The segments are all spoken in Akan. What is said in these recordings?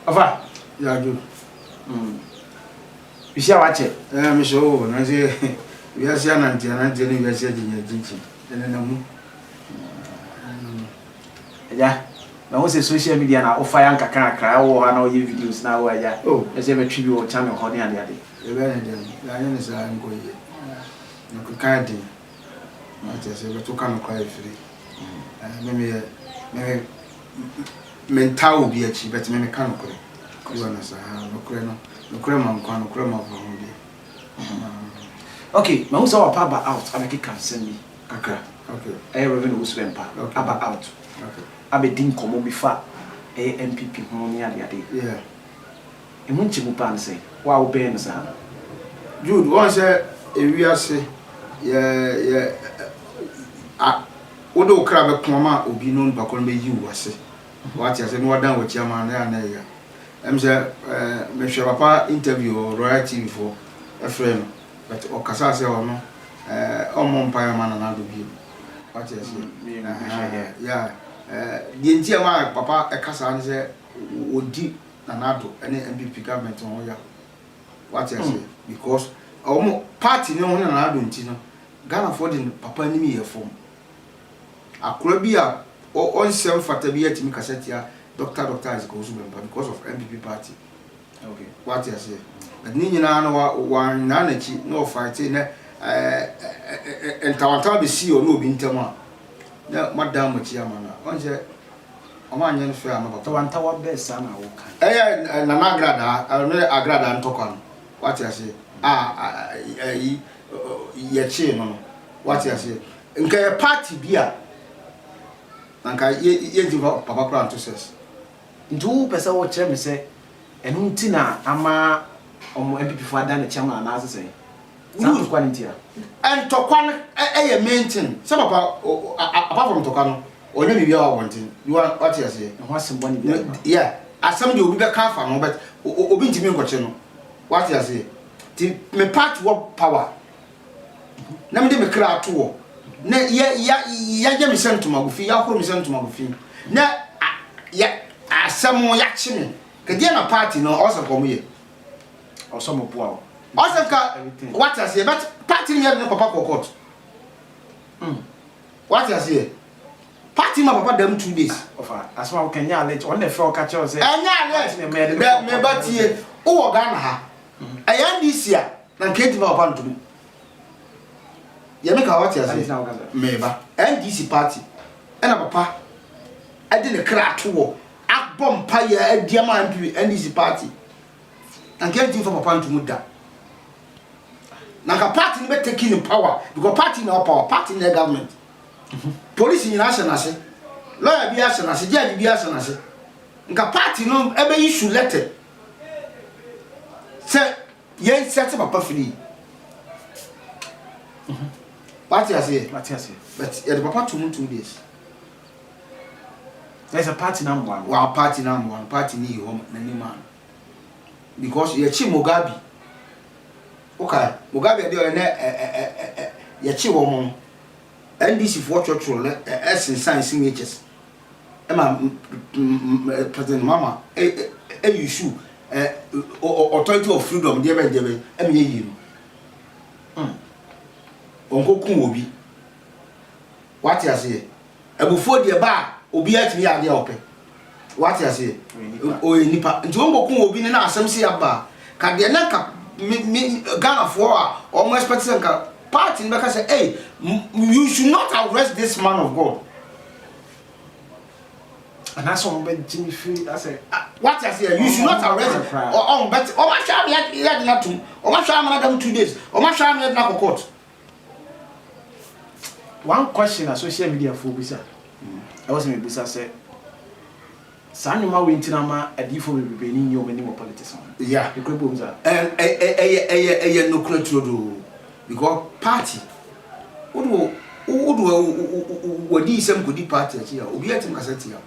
Ɔfa. Yadwo. Mehyia wakyɛ. Ɛɛ mehyɛ o na sɛ wiase anante anante ne wiase agyigya agyigya ɛnenam mu. Agya, mahu sɛ social media na wofa ya nkakrakra wowɔ hɔ a na woyɛ videos na wo agya. Oh. Ɛsɛ bɛtwe bi wɔ channel hɔ ne ade ade. Yɛbɛyɛ ne dɛn? Yɛanyɛ ne saa nkɔ yie. Nkeka den. Na kyerɛ sɛ yɛbɛto ka no koraa ɛfiri. Me meyɛ me mentaa obi akyi but me meka nokorɛ. You understand? Nokorɛ no nokorɛ ma nkwa nokorɛ ma fahodie. Okay, mahu sɛ wapa aba out abɛkeka nsɛm bi kakra. Okay. Ɛyɛ Reverend Owusu Bempah Okay. aba out Okay. abɛdi nkɔmmɔ bi fa ɛyɛ NPP ho ne ade ade. Ɛmu nkyɛmu paa ne sɛ wo a wobɛn no saa no. Jude, wɔn sɛ ewiase yɛ yɛ a wode wo kra bɛko ama obi na onipa korɔ no bɛyi wo ase. Wate ase na wadan w'akyi ama no ɛyɛ a na ɛyɛ. Ɛm sɛ ɛɛ mehwɛ papa interview wɔ Royal TV foɔ ɛfrɛ no but ɔkasa sɛ ɔno ɛɛ ɔmmɔ mpaeɛ ma Nana Addo bio. Wate ase. Yeah. Ɛɛ deɛ nti a ma papa ɛka saa ne sɛ wɔdi Nana Addo ɛne NPP government ho ya. Wate ase because ɔmo party ne ho ne Nana Addo nti no Ghanafoɔ de papa anim yɛ fam. Akora bi a ɔnsɛm fata bi atumi kasa tia Dr. Isaac Owusu Bempah because of NPP party. Okay. Wate ase. But ne nyinaa no wa wannaa n'akyi na ɔfight na ɛɛ ntawantawa bɛsii ɔne obi ntam a na madan mo akyi ama no a ɔn sɛ ɔmo anyɛ no fɛ ama papa. Ntawantawa bɛɛ saa na woka. Ɛyɛ Nana Agradaa ɔne Agradaa ntɔkwa no wate ase a ɛyi yɛkyee no no wate ase nka yɛ party bi a na nka yɛntumi fa papa koraa nto sɛs. Nti wo pɛ sɛ wokyerɛ me sɛ ɛno nti na ama ɔmo NPP fo ada ne kyɛm anaasɛ sɛn? Saa ntɔkwa no nti a. Ntɔkwa no ɛyɛ main thing sɛ papa apart from ntɔkwa no ɔnyɛ biribiara wɔ abɔnten wate aseɛ. Ɛho asɛm bɔne bi aba. Yeah, asɛm deɛ obi bɛka afa no but obi ntumi nkɔkye no wate aseɛ. Nti me party wɔ power na mede me kra ato hɔ na yɛ yɛ yɛayɛ me sɛ ntomago fi yɛahoro me sɛ ntomago fi na yɛ asɛm yɛakye me kɛdeɛ na party no ɔsɛ kɔm yɛ. Ɔsɔ mo boa wo. Ɔsɛ nka wate aseɛ but party no yɛ de ne papa kɔ court. Wate aseɛ party ma papa dam 2 days. Ɔfa asɛm a woka nyɛ alleged ɔno na ɛfrɛ ɔka kyerɛ wo sɛ. Ɛnyɛ alleged dɛ meba tie wowɔ Ghana ha ɛyɛ NDC a na nka ɛntumi papa ntom yɛ meka wate aseɛ meba NDC party ɛna papa ɛde ne kra ato wɔ abɔ mpayɛ adi ama NPP NDC party na nka ɛntumi fa papa ntom da na nka party no bɛ take ne power because party na power party na government police nyinaa hyɛ n'ase lawyer bi ahyɛ n'ase judge bi ahyɛ n'ase nka party no ɛbɛyi su letter sɛ yɛn sɛte papa firi wate aseɛ. Wate aseɛ. But yɛde papa to mu 2 days. Ɛsɛ party na mmoa no. Wa party na mmoa no party ni yi hɔ n'anim ano because yɛkyi Mugabe okay Mugabe deɛ ɔyɛ nɛ ɛ ɛ ɛ yɛkyi wɔn no NDC foɔ twerɛtwerɛ lɛ ɛ ɛsensan signatures ɛma President Mahama ɛ ɛ use ɛ authority of freedom deɛ bɛ deɛ bɛ ɛmi yɛ yie no wɔn kun obi wate aseɛ abufuo deɛ ba a obiara tumi yɛ adeɛ a ɔpɛ wate aseɛ ɔyɛ nipa nti wɔn kɔ obi ne na asɛm si aba ka deɛ na nka me me Ghanafoɔ a wɔn expect sɛ nka party no bɛka sɛ hey, you should not arrest this man of God. Anaasɛ ɔmo bɛgye ne firi asɛ. Wate aseɛ, you should not arrest ɔn but ɔmo ahwɛ ama yɛ de na tum ɔmo ahwɛ ama na dam 2 days ɔmo ahwɛ ama yɛ de na kɔ court. One question a social media foɔ bisa ɛwɔ sɛ mebisa sɛ saa nnwoma wei ntina ma adiifoɔ bebree ni nyɛ ɔmo anim wɔ politics ho. Ekura bi wɔ mu saa. Ɛyɛ ɛyɛ ɛyɛ ɛyɛ nokorɛ turodoo because party wode wo wode wadi nsɛm kɔdi party akyi a obi atumi kasa tia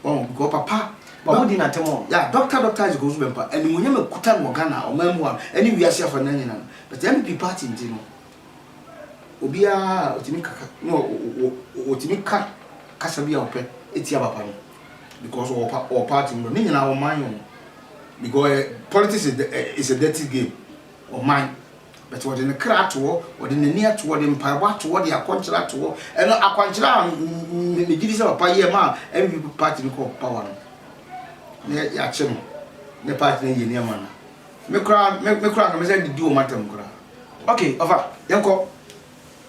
wɔn because papa. Wɔn di n'atɛm o. Ya Doctor Isaac Owusu Bempah animuonyam ekuta no wɔ Ghana ɔman mu a ɛne wiase afa nan nyinaa no but NPP party nti no obiara otumi kaka na otumi ka kasa bi a ɔpɛ etia papa no. Because ɔwɔ pa ɔwɔ party mu no ne nyinaa ɔman o because eh, politics is, the, eh, is a dirty game ɔman but wɔde ne kra ato hɔ wɔde n'ani ato hɔ de mpaebɔ ato hɔ de akɔnkyerɛ ato hɔ ɛno akwankyerɛ a megye di sɛ papa yɛ ma NPP party no kɔ power no na yɛakye no ne party no yɛ nneɛma no me koraa me koraa nka mesɛ didi wɔn atam koraa. Okay ɔfa yɛnkɔ.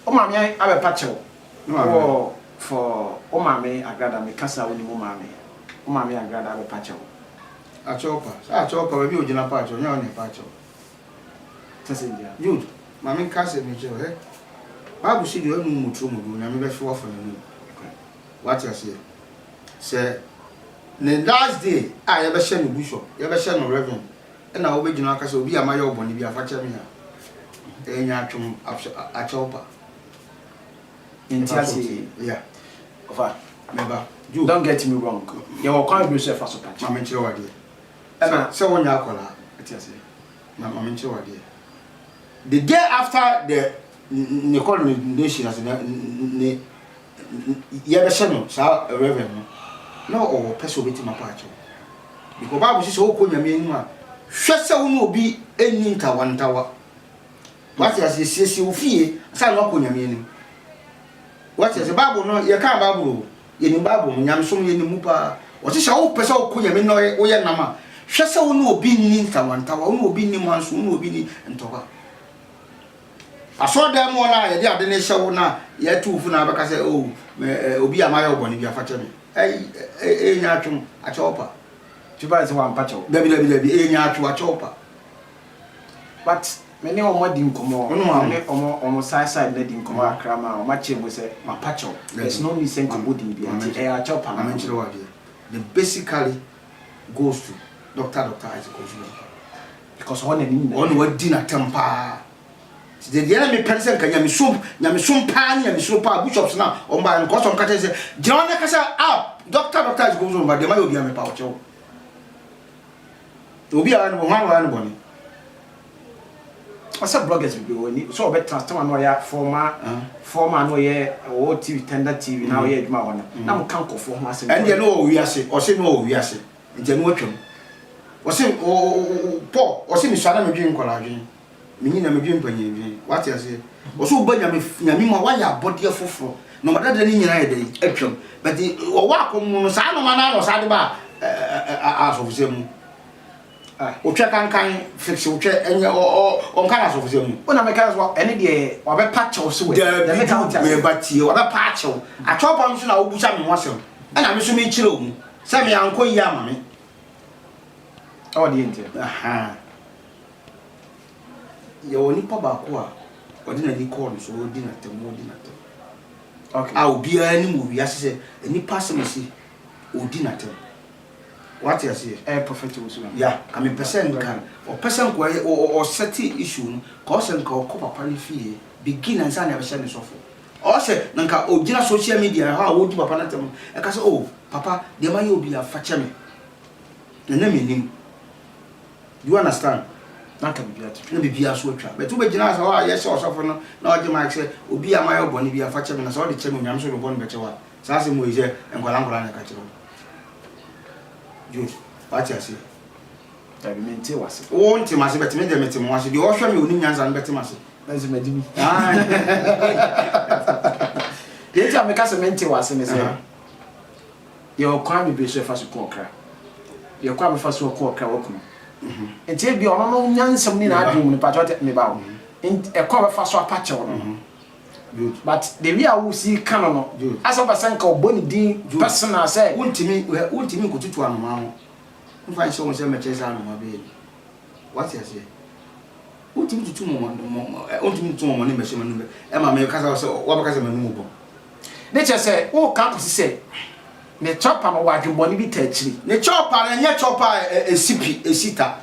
Wo maame abɛpa kyɛw wɔ for wo maame agrada me kasa wo nim wo maame wo maame agrada abɛpa kyɛw. Akyɛw pa sɛ akyɛw pa baabi a ogyina pa akyɛw nyɛ wo na ɛpa akyɛw. Sɛ sɛ ntia. Jude ma me nka asɛm yi nkyerɛ wo hɛ bible se deɛ ɔnum muturo mu no Onyame bɛhwe wo afa n'anum wate aseɛ sɛ ne last day a yɛbɛhyɛ no bishop yɛbɛhyɛ no reverend Ɛna wobɛgyina aka sɛ, Obi a mayɛ wo bɔne bi a, fa kyɛ me a, ɛyɛ nyaatwom akyɛw pa. Nti ase yi. Yeah. Ɔfa. Meba. Joe. Don't get me wrong. Yɛwɔ kwan bebree so ɛfa so pa kyɛ. Ma menkyerɛ wo adeɛ. Ɛna. Sɛ wonyɛ akwadaa. Ɛte ase. Ma ma menkyerɛ wo adeɛ. The day after the ne coronation ase ne ne yɛbɛhyɛ no saa reverend no na ɔwɔ pɛ sɛ ɔbɛtumi apa akyɛw. Because Bible se sɛ wokɔ Nyame anim a, hwɛ sɛ wo ne obi nni ntawantawa. Wate aseɛ? Siesie wo fie ansa na woakɔ Nyame anim. Wate aseɛ? Bible no, yɛkaa Bible o, yɛnim Bible no, nyamesom yɛnim mu paa. Ɔse sɛ wopɛ sɛ wokɔ Nyame anim na woyɛ nam a, hwɛ sɛ wo ne obi nni ntawantawa, wo ne obi nni manso, wo ne obi nni ntɔkwa. Asɔredan mu hɔ no a yɛde ade no hyɛ wo na yɛtu wo fo na abɛka sɛ, oh, obi a mayɛ wo bɔne bi afa kyɛ me. Ɛyɛ nyaatwom akyɛw pa. Ti ba sɛ wampa kyɛw. Dabi dabi dabi ɛyɛ nyaatwom akyɛw pa. But me ne wɔn adi nkɔmɔ. Me ne wɔn wɔn side side na di nkɔmɔ kakra ma wɔn akyerɛ mu sɛ mapa kyɛw. There's no need sɛ nkɔbɔ din bi nti ɛyɛ akyɛw pa na. Maame nkyerɛ wo adeɛ. The basically goes to Doctor Doctor Isaac Owusu Bempah. Because ɔhɔ na ne nyinaa. Ɔno na wadi n'atɛm paa. Nti deɛ na mepɛ ne sɛ nka nyamesom nyamesom paa ne nyamesuro paa bishops na wɔn baeɛ no kɔsɛ wɔn ka kyerɛ sɛ gyina hɔ na kasa ah doctor doctor Isaac Owusu Bempah deɛ mayɛ obi a mepa wo kyɛw. Obi a ɔyɛ no hwan na ɔyɛ no bɔne? Ɔsɛ bloggers bebree wɔ ni sɛ ɔbɛtena tɛm a na ɔyɛ former former na ɔyɛ ɔwɔ TV Tender TV na ɔyɛ adwuma wɔ no na mo ka nkɔfoɔ ho asɛm. Ɛndeɛ na ɔwɔ wiase ɔse na ɔwɔ wiase nti ɛno atwam ɔse Paul ɔse mesua na medwen nkwadaa adwene menyin na medwen mpanyin adwene wate aseɛ ɔse woba nyame nyame mu a woayɛ abɔdeɛ foforɔ nɔɔma dada no nyinaa yɛ dɛn atwam but ɔwɔ akɔm mu no saa nɔɔma no ara na ɔsaa de ba asɔfosɛm mu Wotwɛ kankan fix wotwɛ ɛnyɛ ɔnka na asɔfosɛm mu. Wona meka sɛ ɛne deɛ wabɛpa kyɛw so wɛ. Daabi meba tie wabɛpa akyɛw. Akyɛw pa nso na wobusa me ho asɛm ɛna me nso mekyerɛ wo mu sɛ me ankɔ yie ama me. Ɛwɔ deɛ nti. Yɛwɔ nipa baako a ɔde n'ani kɔɔ no so ɔdi n'atɛm ɔdi n'atɛm. A obiara nim wɔ wiase sɛ nipa asɛm asi ɔdi n'atɛm. Wate aseɛ? Ɛyɛ prophet Owusu Bempah. Yeah, nka mepɛ sɛ nka ɔpɛ sɛ nka ɔyɛ ɔ ɔsɛte issue no, nka ɔsɛ nka ɔkɔ papa no fie begin ansa na yɛbɛhyɛ no sɔfo. Ɔsɛ na nka ɔgyina social media hɔ a ɔredi papa no atɛm no, ɛka sɛ oh papa deɛ mayɛ obi a fa kyɛ me, na na mennim. Do you understand? Na nka biribiara to twa. Na biribiara so atwa. But wobɛgyina sɛ hɔ a yɛhyɛ ɔsɔfo no na ɔgye mic sɛ obi a mayɛ wo bɔne bi a fa kyɛ me na sɛ wode kyɛ me Onyame nso de wo bɔne bɛkyɛ wo a, Saa asɛm wei sɛ nkwadaa nkwadaa na ɛka kyerɛ wo. Jude, wate aseɛ? Dabi, mente w'ase. Wo nte m'ase bɛte me deɛ mete mo ase. Deɛ ɔhwɛ me onim nyansa no bɛte m'ase. Nanso magye bi. Deɛ nti a meka sɛ mente w'ase ne sɛ yɛwɔ kwan bebree so ɛfa so ku ɔkra. Yɛ kwan bɛfa so ɔku ɔkra wakunu. Mhm. Nti ebi ɔno no nyansam ne n'adwene mu no patɔ te meba wo. Mhm. Ɛkwan bɛfa so apa kyɛw no. Mhm. But the way a wosi ka no no, asɛ wopɛ sɛ nka ɔbɔ ne din personal sɛ. Wontumi hwɛ wontumi nkotutu anomaa ho mfa nhyɛ wo nsa mmɛkyerɛ sɛ anomaa bɛyɛ bi. Wate aseɛ? Wontumi tutu mɔmɔ mɔ wontumi ntutu mɔmɔ ne mmɛhyɛ m'anum ɛma me kasa sɛ wabɛka sɛ m'anum bɔ. Ne kyerɛ sɛ woka akɔsi sɛ ne chopper no wɔ adwemmɔne bi taa akyiri. Ne chopper no ɛnyɛ chopper a ɛsi pi ɛsi ta.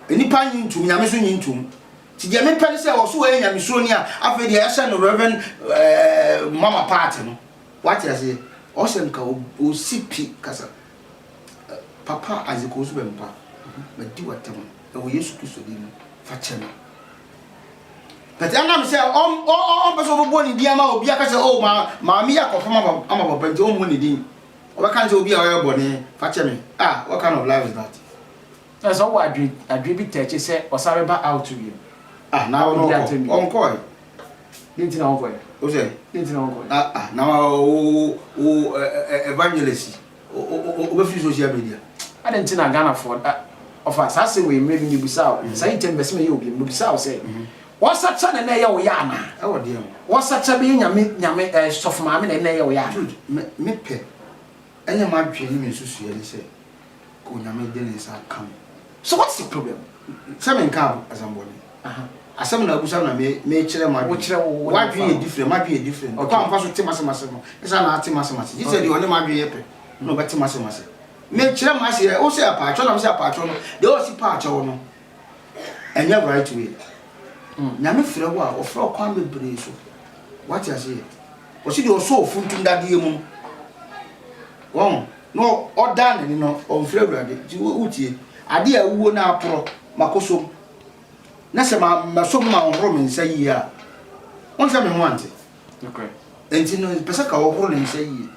Nnipa nyi ntum, Nyame nso nyi ntum. Nti deɛ mepɛ ne sɛ ɔso ɔyɛ nyamesuroni a afei deɛ yɛahyɛ no Rev mama part no wate aseɛ ɔsɛ nka ɔsi pi kasa papa Isaac Owusu Bɛmpa madi w'atɛm ɛwɔ Yesu Kristo din mu fa kyɛ me but ɛnam sɛ ɔmpɛ sɛ ɔbɛbɔ ne din ama obi aka sɛ oh maame yi akɔfam ama papa nti ɔmmɔ ne din. Ɔbɛka ne sɛ obi a ɔyɛ bɔne fa kyɛ me. Ah, what kind of life is that? Na sɛ ɔwɔ adwene adwene bi tɛ akyi sɛ ɔsan bɛba out bio. Ah, na ɔno Ɔdi ɔkɔ. atɛm bi. Ɔnkɔe. Deɛ nti na ɔnkɔe? Wo sɛ? Deɛ nti na ɔnkɔe? Ah, ah, na wo wo evangelist wobɛfiri social media. Adɛn nti na Ghanafoɔ da ɔfa saa asɛm wei mmerɛ bi mebisaa wo saa interview bɛsɛ mɛyɛ obi mebisaa wo sɛ wɔsakyera na ɛna ɛyɛ wo yɛ anaa? Ɛwɔ deɛ ho. Wɔsakyera bɛyɛ nyame nyame ɛɛ sɔfo maame na ɛna ɛyɛ wo yɛ anaa? Jude, me me pɛ ɛnyɛ m'adwene ne me nsusuiɛ ne sɛ ka Onyame de ne nsa aka me. So what's the problem? Sɛ menka asɛm bɔne. Asɛm na abusa na me mekyerɛ m'adwene. Wokyerɛ wo wo W'adwene yɛ different, m'adwene yɛ different. Okay. Ɔkwan a mefa so te m'asɛm ase no, ɛsɛ na ate m'asɛm ase. Gye sɛ deɛ ɔne m'adwene yɛ pɛ na ɔbɛte m'asɛm ase. Mekyerɛ m'ase, wo sɛ apaakyɛw na me sɛ apaakyɛw no, deɛ ɔsi paakyɛw no, ɛnyɛ right way. Nyame frɛ wo a, ɔfrɛ wo kwan bebree so. Wate aseɛ? Ɔsi deɛ ɔsɔ ofuntum dadeɛ mu no, wɔn na ɔdan n'ani no, ɔmfrɛ Awurade. Nti wotie, adeɛ a awuo na aporɔ, makɔsɔ mu. Na sɛ ma masɔ mu ma ɔhoro me nsa yie a, wɔn sɛ me ho ante. Nti no, pɛ sɛ ka ɔhoro ne nsa yie.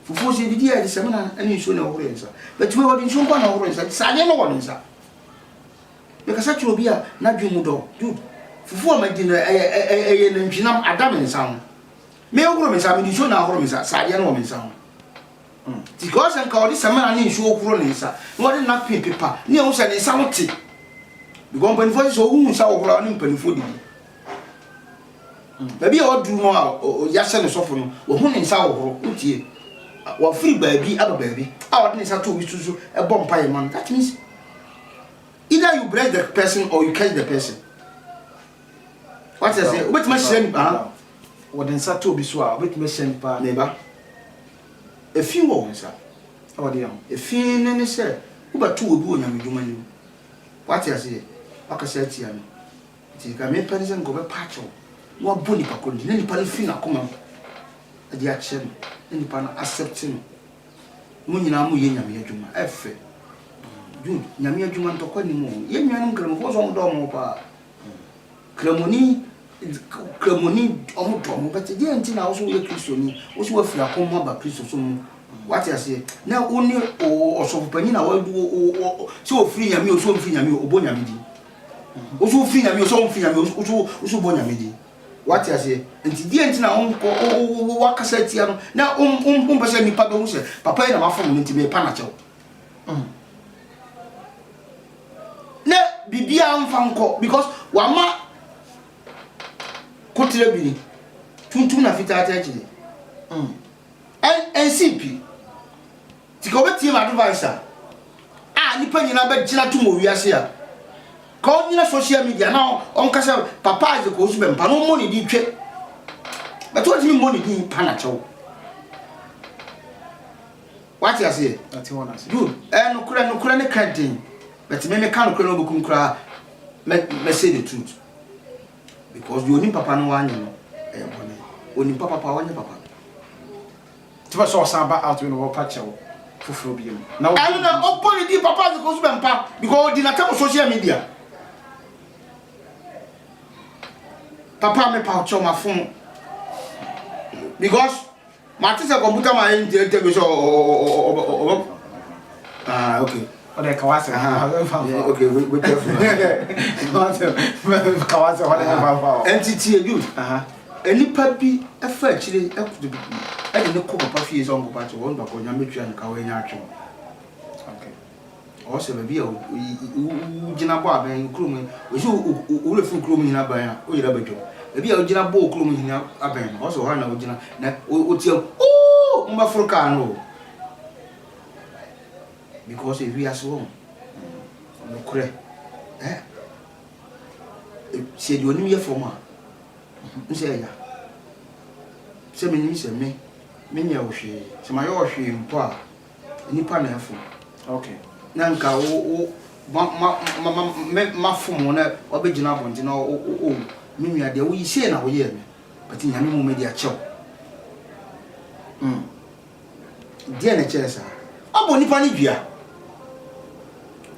Fufuo sɛ didi a yɛde samina ne nsuo na ɛhohoro yɛn nsa. But wei wɔde nsuo nko na ɛhohoro nsa. Sradeɛ no wɔ ne nsa. Mekasa kyerɛ obi a n'adwene mu dɔ. Dude, fufuo a madi no ɛyɛ ɛyɛ nantwinam ada me nsa ho. Mehohoro me nsa, mede nsuo na ahohoro me nsa. Sradeɛ no wɔ me nsa ho. Nti ka ɔsɛ nka ɔde samina ne nsuo horo ne nsa na ɔde napkin pepa ne ɛho sɛ ne nsa ho te. Because mpanimfoɔ sɛ sɛ wohu nsa hohoro a ɔne mpanimfoɔ didi. Baabi a waduru no a yɛahyɛ no sɔfo no, wahu ne nsa hohoro. Wotie? Wafiri baabi aba baabi a ɔde ne nsa to obi so so bɔ mpaeɛ ma no. That means either you bless the person or you curse the person. Wate aseɛ? Wobɛtumi ahyira nipa. Wɔde nsa to obi so a, wobɛtumi ahyira nipa. Ne ba. Efi wɔ wo nsa. Ɛwɔ deɛ ho. Efi ne ne sɛ wobɛto obi wɔ nyamedwuma no mu. Wate aseɛ? Wakasa atia no. Nti nka mepɛ ne sɛ nka ɔbɛpa akyɛw na wabɔ nipa korɔ no din na nipa no firi n'akoma mu de akyɛ no na nipa no accept no. Mo nyinaa mo yɛ Nyame adwuma ɛfɛ. Jude, Nyame adwuma ntɔkwa nni mu o. Yɛn nuanom Nkramofoɔ nso wɔn dɔ wɔn ho paa. Kramoni, Kramoni wɔn dɔ wɔn but deɛ nti na wo so woyɛ Kristoni, wo so wafiri akɔm mu aba Kristo som mu. Wate aseɛ? Na wo ne ɔsɔfo panyin a sɛ ofiri Nyame o sɛ ɔmfiri Nyame o, ɔbɔ Nyame din. Wo so wofiri Nyame o sɛ womfiri Nyame o, wo so wo so bɔ Nyame din. Wate aseɛ? Nti deɛ nti na wonkɔ wakasa atia no na wompɛ sɛ nnipa bɛhu sɛ papa yi na mafom no nti mepa no akyɛw. Na biribiara mfa nkɔ because wama koterɛ bi ni tuntum na fitaa tɛ akyire. Ɛnsii pi. Nti ka ɔbɛtie m'advice a, a nnipa nyinaa bɛgyina tom wɔ wiase a, ka ɔnyina social media na ɔnka sɛ Papa Isaac Owusu Bɛmpa na ɔmmɔ ne din twe. But ɔntumi mmɔ ne din pa na kyɛw. Wate aseɛ? Good. Ɛɛ nokorɛ nokorɛ ne ka den. But me meka nokorɛ na ɔbɛkum koraa mɛ mɛ say the truth. Because deɛ onim papa no wanyɛ no ɛyɛ bɔne. Onim papa paa ɔnyɛ papa. Nti wopɛ sɛ ɔsan ba out bio na ɔbɛpa kyɛw foforɔ bio na wo. Ɛno na ɔbɔ ne din papa Isaac Owusu Bɛmpa because ɔdi n'atɛm wɔ social media. Papa mepa wo kyɛw mafom because mate sɛ computer ma yɛ interview sɛ ɔbɛ ah okay. Ɔdɛ ka w'asɛm. Okay, we careful. Ka w'asɛm ɔdɛ fa fa. Ɛnti tie Jude. Nnipa bi fa akyire de no kɔ papa fie sɛ ɔnkɔpa kyɛw, ɔno papa Onyame bɛtua no ka wanya atwe. Ɔwɔ sɛ baabi a wogyina bɔ abɛn kurom yi, ɔsɛ wowura firi kurom nyina abɛn a, woyera badwam. Baabi a wogyina bɔ kurom nyina abɛn no, ɔwɔ sɛ ɔhɔ na wogyina na wotia oo mobɛforo kaa no o. Because ewiase wɔ nokorɛ eh sɛ deɛ onim yɛ fam a n sɛ ɛya sɛ menim sɛ me menyɛ wo hwee sɛ mayɛ wo hwee mpo a nipa na ɛfom okay na nka wo wo ma ma ma ma me mafom wo na wabɛgyina abɔnten na o o me nua deɛ woyi sei na woyɛɛ me but nyame mu mede akyɛw mm. Deɛn na ɛkyerɛ saa? Ɔbɔ nipa no dua.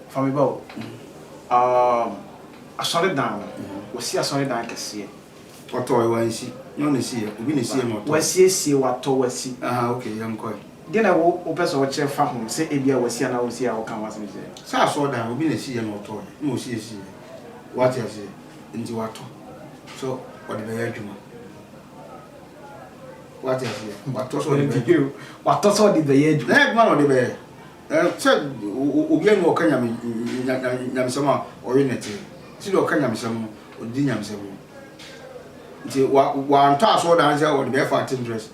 Fa me ba o. Um, asɔredan no, wɔsi asɔredan kɛseɛ. Ɔtɔe, wansi. Nyɛ ɔna esiiɛ, obi na esiiɛ ma ɔtɔe. Wasiesie, watɔ, wasi. Aha, okay, yɛnkɔe. Deɛ na wo wopɛ sɛ ɔkyerɛ fa ho sɛ ebia wasi anaa ɔnsi a woka ho asɛm kyerɛ. Sɛ asɔɔdan obi na ɛsiiɛ na ɔtɔɔɛ na ɔsiesieɛ wate aseɛ nti watɔ sɛ ɔde bɛyɛ adwuma wate aseɛ watɔ sɛ ɔde bɛyɛ watɔ sɛ ɔde bɛyɛ adwuma na adwuma na ɔde bɛyɛ sɛ obi ani ɔka nyame nyamesɛm a ɔwe nɛte sɛ deɛ ɔka nyamesɛm no ɔdi nyamesɛm no nti wantɔ asɔɔdan sɛ ɔde bɛyɛ fa dress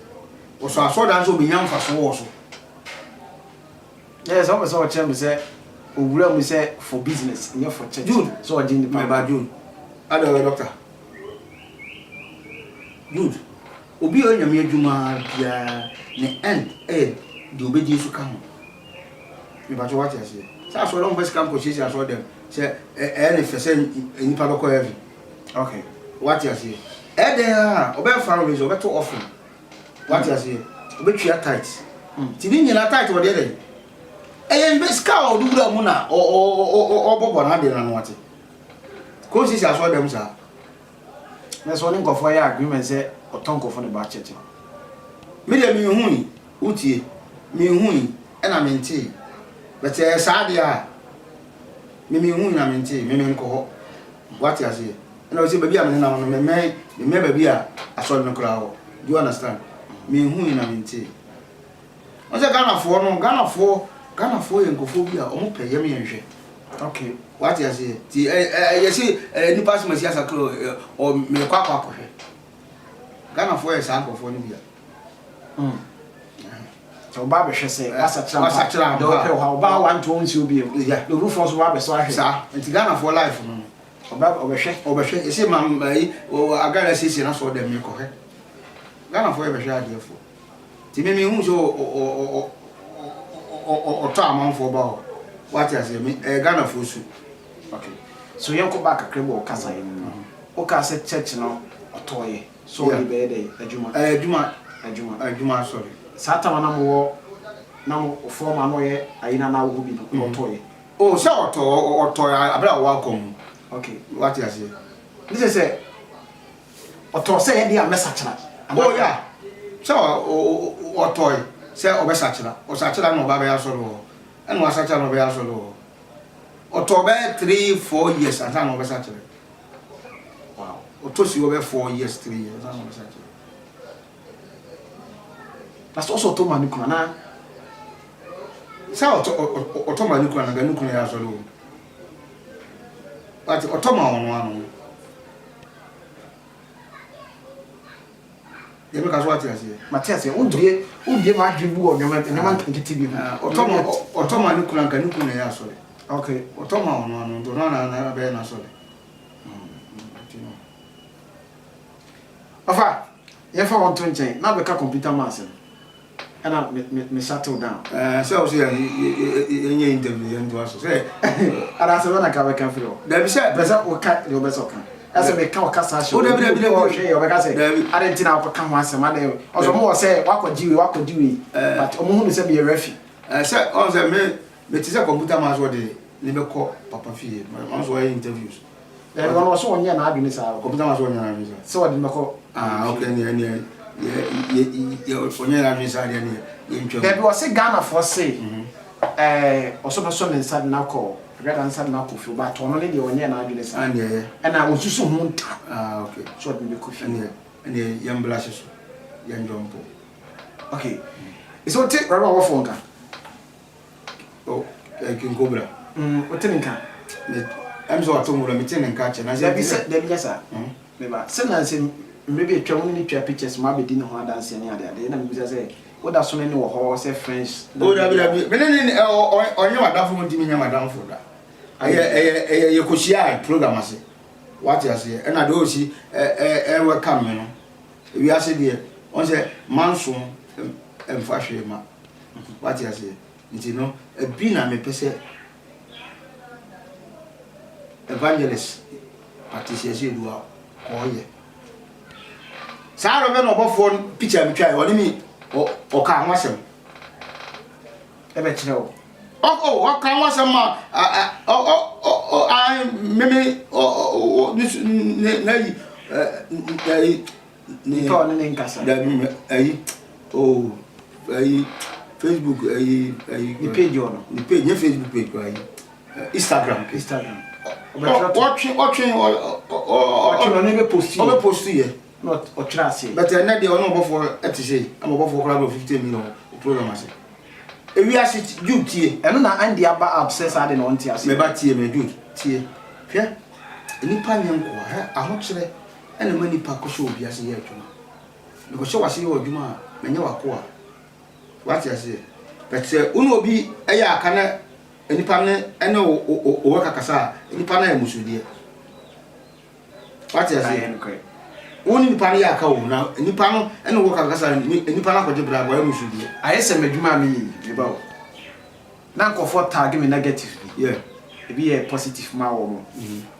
Ɔsɔ asɔrdan sɛ obenya mfaso wɔ so. Yɛ sɛ ɔpɛ sɛ ɔkyerɛ me sɛ owura mu sɛ for business nyɛ for church. Jude sɛ ɔgye nipa. Mɛba Jude. Ada ɔyɛ doctor. Jude. Obi a ɔyɛ nyame adwuma biara ne end ɛyɛ deɛ obɛdi nso ka ho. Mepakyɛ wate aseɛ. Sɛ asɔre ɔmfa sika nkɔsiesie asɔre dɛm sɛ ɛyɛ ne fɛ sɛ nnipa bɛkɔ heaven. Okay. Wate aseɛ. Ɛdɛn a ɔbɛyɛ fundraiser ɔbɛto offering. Wate aseɛ? Ɔbɛtua tithe. Nti ne nyinaa tithe ɔdeɛ dɛn? Ɛyɛ mbɛ sika a ɔde wura mu na ɔbɔbɔ n'adeɛ no ano ate. Kò sisi asɔre dɛm saa. Na sɛ ɔne nkurɔfoɔ yɛ agreement sɛ ɔtɔ nkurɔfoɔ ne ba church no. Me deɛ menhui, wotie, menhui ɛna mentee. But ɛyɛ saa deɛ a, me menhui na mentee, me menkɔ hɔ. Wate aseɛ? Ɛna ɔsɛ baabi a menenam no memmɛn memmɛn baabi a asɔre no koraa wɔ. Do you understand? Menhui na mentee. Wɔn sɛ Ghanafoɔ no, Ghanafoɔ, Ghanafoɔ yɛ nkurɔfoɔ bi a wɔn pɛ yɛm yɛn hwɛ. Okay. Wate aseɛ? Ti ɛ ɛ yɛsi ɛ nipa asɛm asi asakra ɛ ɔ mekɔ akɔ akɔhwɛ. Ghanafoɔ yɛ saa nkurɔfoɔ no bi a. Sɛ ɔba abɛhwɛ sɛ wasakyera mpa. Wasakyera mpa. Deɛ ɔpɛ wɔ ha ɔba wa ntoɔ nsuo bio. Yeah. Na orufoɔ nso ba abɛsɔ ahwɛ. Saa nti Ghanafoɔ life no. Ɔba ɔbɛhwɛ. Ɔbɛhwɛ yɛsɛ ma ayi agara siesie na sɔɔ dɛm mekɔhwɛ. Ghanafoɔ yɛ bɛhwɛ adeɛfoɔ. Nti me mehu sɛ ɔtɔ amanfoɔ ba hɔ. Wate aseɛ me ɛyɛ Ghanafoɔ su. Okay. So yɛnkɔ back kakra bi wɔ kasa yi mu. Wokaa sɛ church no ɔtɔɔyɛ. So ɔde bɛyɛ dɛ adwuma. Ɛyɛ adwuma. Adwuma. Adwuma asɔre. Saa time a na mowɔ na mo fɔm a na ɔyɛ ayi na na wɔ hɔ bi no na ɔtɔɔyɛ. Oh sɛ ɔtɔ ɔtɔ abere a ɔwɔ akɔm mu. Okay. Wate aseɛ. Ne sɛ sɛ ɔtɔ sɛ yɛde a mɛsakyera. Oh yeah. Sɛ ɔtɔe sɛ ɔbɛsakyera. Ɔsakyera na ɔba bɛyɛ asɔre wɔ hɔ. Ɛna wasakyera na ɔbɛyɛ asɔre wɔ hɔ. Ɔtɔ bɛyɛ 3 4 years ansa na ɔbɛsakyera. Wow. Ɔtɔ si hɔ bɛyɛ 4 years 3 years ansa na ɔbɛsakyera. Na sɛ ɔsɛ ɔtɔ ma ne kunu anaa? Sɛ ɔtɔ ɔtɔ ma ne kunu anaa ne kunu yɛ asɔre wɔ mu. Wate ɔtɔ ma ɔno ano. Deɛ meka so wate aseɛ. Mate aseɛ. Wobie wobie m'adwene mu wɔ nneɛma nneɛma nketenkete bi ho. Ɔtɔ ma ɔtɔ ma ne kunu anka ne kunu na ɛyɛ asɔre. Okay. Ɔtɔ ma ɔno ano nti ɔno ana na abɛyɛ n'asɔre. Nti no. Ɔfa yɛmfa wɔn to nkyɛn na bɛka computer man asɛm. Ɛna me me me shuttle down. Ɛɛ sɛ ɔsɛ yɛn yɛnyɛ interview yɛn to aso sɛ. Anaasɛ bɛ na ka bɛka firi hɔ. Dabi sɛ. Bɛ sɛ ɔka deɛ ɔbɛ sɛ ɔka. Ɛsɛ meka ɔka saa hyɛ. O dabi dabi dabi. Ɔhwɛ yɛ ɔbɛka sɛ. Dabi. Ade nti na ɔkɔka ho asɛm ade ɔsɛ ɔmo wɔ sɛ wakɔgye wei wakɔgye wei. But ɔmo hu no sɛ meyɛ refi. Ɛɛ sɛ ɔn sɛ me me te sɛ computer man so ɔde ne bɛkɔ papa fie ɔn so ɔyɛ interviews. Dabi ɔno ɔsɛ ɔnyɛ n'adwene saa. Computer man so ɔnyɛ n'adwene saa. Sɛ ɔde ne bɛkɔ. Ah okay ɛneɛ ɛneɛ yɛ yɛ yɛ ɔnyɛ n'adwene saa deɛ ɛneɛ yɛntwa mu. Dabi ɔse Ghanafoɔ se ɛɛ ɔsɛ ɔbɛsɔ ne nsa de no akɔ Agrada nsa de no akɔ fie but ɔno ne deɛ ɔnyɛ n'adwene saa. Ɛneɛ yɛ. Ɛna ɔnsusu ho nta. Ah okay. Sɛ ɔde ne bɛkɔ fie. Ɛneɛ ɛneɛ yɛn bla hye so yɛn dwɔmpo. Okay. Sɛ wote Reverend Ɔwɔfoɔ nka? Oh, eh, King Cobra. Wote ne nka? Ɛm sɛ wato nwura, mete ne nka kyɛ. Dabi sɛ, dabi nyɛ saa. Meba, sɛ na sɛ mmerɛ bi atwa mu ne ne twa pictures ma abɛdi ne ho adanseɛ ne ade ade, na mebisa sɛ, woda so ne ne wɔ hɔ sɛ friends? Oh, dabi, dabi. Me ne ne, ɔnyɛ m'adamfo, mentumi nyɛ m'adamfo da. Ɛyɛ, ɛyɛ, ɛyɛ, yɛkɔhyiaa program ase. Wate aseɛ? Ɛna deɛ ɔsi, ɛ, ɛ, ɛwɛkam me no. Ewiase deɛ, wɔn sɛ manso mfa hwee ma. Wate aseɛ? Nti no, ebi na mepɛ sɛ Evangelist Patricia Siedu a ɔyɛ. Saa Reverend ɔbɔfoɔ picture mi twae, ɔne mi ɔka ho asɛm. Ɛbɛkyerɛ wo. Ɔka ho asɛm ma ɔ ɔ ɔ ɔ meme ɔ ɔ ne n'ayi ɛyi. Nipa ɔne ne nkasa. Dabi ayi oh ayi. Facebook ɛyi ɛyi. Ne page wɔ no. Ne page nye Facebook page kura yi Instagram. Instagram. Ɔtwe ɔtwe ɔtwe na ɔno bɛ post yɛ. Ɔbɛ post yɛ. Na ɔtwerɛ aseɛ. But ɛnɛ deɛ ɔne ɔbɔfoɔ ɛte sei ama ɔbɔfoɔ koraa bɛ 50 million program ase. Ewiase, Jude, tie. Ɛno na Andy aba out sɛ saa de na ɔnte aseɛ. Mɛba, tie me, Jude, tie. Hwɛ, nipa nyɛ nkoa. Hwɛ, ahokyerɛ ɛna ma nipa kɔhyɛ obi ase yɛ adwuma. Mekɔhyɛ w'ase yɛ adwuma a, mɛnyɛ w'akoa. Wate aseɛ? But sɛ wo ne obi ɛyɛ aka na nipa ne ɛne wo wo kakasa a, nipa no yɛ musudeɛ. Wate aseɛ? Wo ne nipa no yɛ aka wo na nipa no ɛne wo kakasa, nipa no akɔgye bra wɔyɛ musudeɛ. Ayɛ sɛ m'adwuma a meyɛ yi, meba o, na nkɔfoɔ tag me negative bi. Ebi yɛ positive ma wɔ mo.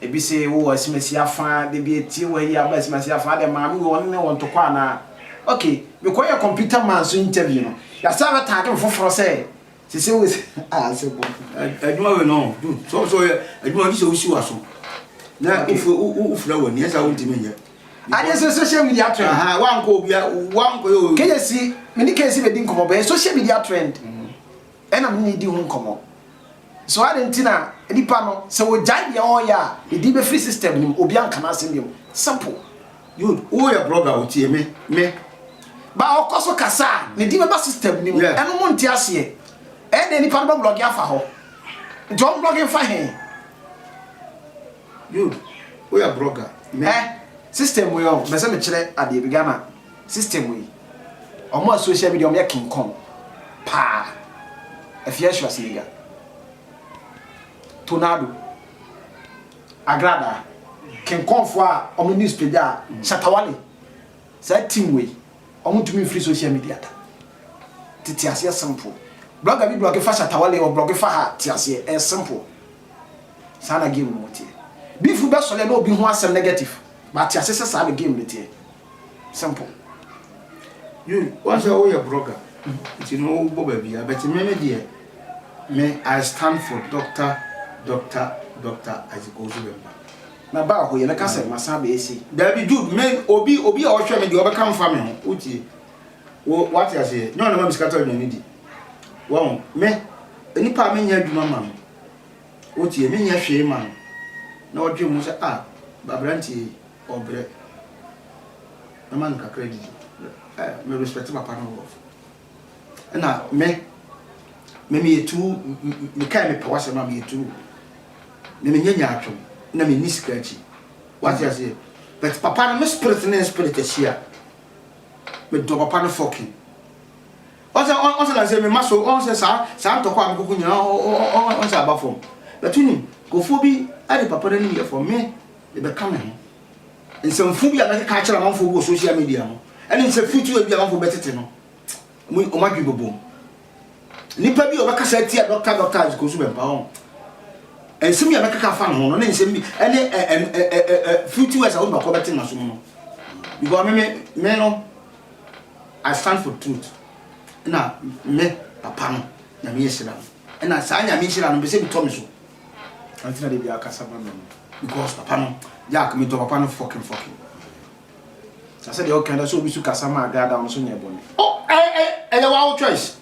Ebi sɛ wowɔ asimasi afa de bi etie wɔ yi aba asimasi afa de maame wɔ ɔne ne wɔ ntɔkwa anaa. Okay, mekɔyɛ computer man so interview no, yasa bɛ tag me foforɔ sɛ sese wo ah sɛ bɔ. Adwuma wei no, dude, sɛ sɛ ɔyɛ adwuma gye sɛ wosi wa so na wofura w'ani ɛsɛ a wontumi nyɛ. Adeɛ sɛ social media trend. Wankɔ obia wankɔ yɛ. Keyesi me ne Keyesi bɛdi nkɔmmɔ bɛyɛ social media trend ɛna me ne di ho nkɔmmɔ so ade nti na nipa no sɛ wɔgyae deɛ ɔreyɛ a, ne din bɛfiri system no mu, obi anka n'asɛm bio, simple. Dude, woyɛ blogger, wotie me. Ba ɔkɔ so kasa a, ne din bɛba system no mu. Ɛno mo nte aseɛ. Ɛyɛ deɛ nipa no bɛ blog afa hɔ nti ɔn blog mfa he. Dude, woyɛ blogger, me. System wei ɔ bɛ sɛ mekyerɛ adeɛ bi. Ghana system wei, ɔmo a social media ɔmo yɛ King Kong paa, Afia Schwarzenegger, Tornado, Agrada, King Kong foɔ a ɔmo news page a Shatawale, saa team wei ɔmo ntumi mfiri social media da. Tete aseɛ, simple. Blogger bi blog fa Shatawale, ɔ blog fa ha, te aseɛ, ɛyɛ simple. Saa na game no mu teɛ. Beef bɛsɔre na obi ho asɛm negative but te ase sɛ saa na game no teɛ, simple. You wɔn sɛ woyɛ blogger nti no wobɔ baabi a, but me deɛ, me I stand for Dr. Isaac Owusu Bempah. Na ba hɔ yɛbɛka sɛ masan bɛyɛ sei. Dabi, Jude, me obi a ɔhwɛ me deɛ, ɔbɛka mfa me ho. Wotie wo, wate aseɛ? Nyɛ ɔna ma me sika tɔ aduane di wɔn. Me nipa a menyɛ adwuma ma no, wotie, menyɛ hwee ma no na ɔdwe mu sɛ, ah, aberanteɛ yi ɔbrɛ, mɛma no kakra didi. Me respect papa no wɔ ɛna me meyɛ tu mekae mepɛ w'asɛm a meyɛ tu me menyɛ nyaatwom na menni sika akyi. Wate aseɛ? But papa no, me spirit ne spirit ahyia. Medɔ papa no fucking. Ɔsɛ na sɛ mema so ɔsɛ saa ntɔkwa a mekoko nyinaa ɔsɛ aba fam. But wonim nkurɔfoɔ bi ade papa no anim yɛ fam. Me mebɛka me ho nsɛmfo bi a mɛkeka akyerɛ amanfoɔ bi wɔ social media no ɛne nsɛ futuo bi a amanfoɔ bɛtete no, ɔmo adwe bɛbom. Nipa bi a ɔbɛkasa atia Dr. Isaac Owusu Bempah hɔ, nsɛm bi a mɛkeka afa ne ho no ne nsɛm bi ɛne ɛ ɛ ɛ ɛ futuo a wɔn baako bɛte n'asom no, because me no, I stand for truth. Ɛna me papa no, Nyame ahyira no, ɛna saa Nyame nhyira no mpɛ sɛ bi tɔ me so. Ɔnti na de bi akasa ma no. Because papa no, Jack, me dɔ papa no fucking fucking. Na sɛ deɛ ɔka dɛ sɛ obi so kasa ma Agrada, ɔno so nyɛ bɔne. Oh, ɛyɛ wa wo choice.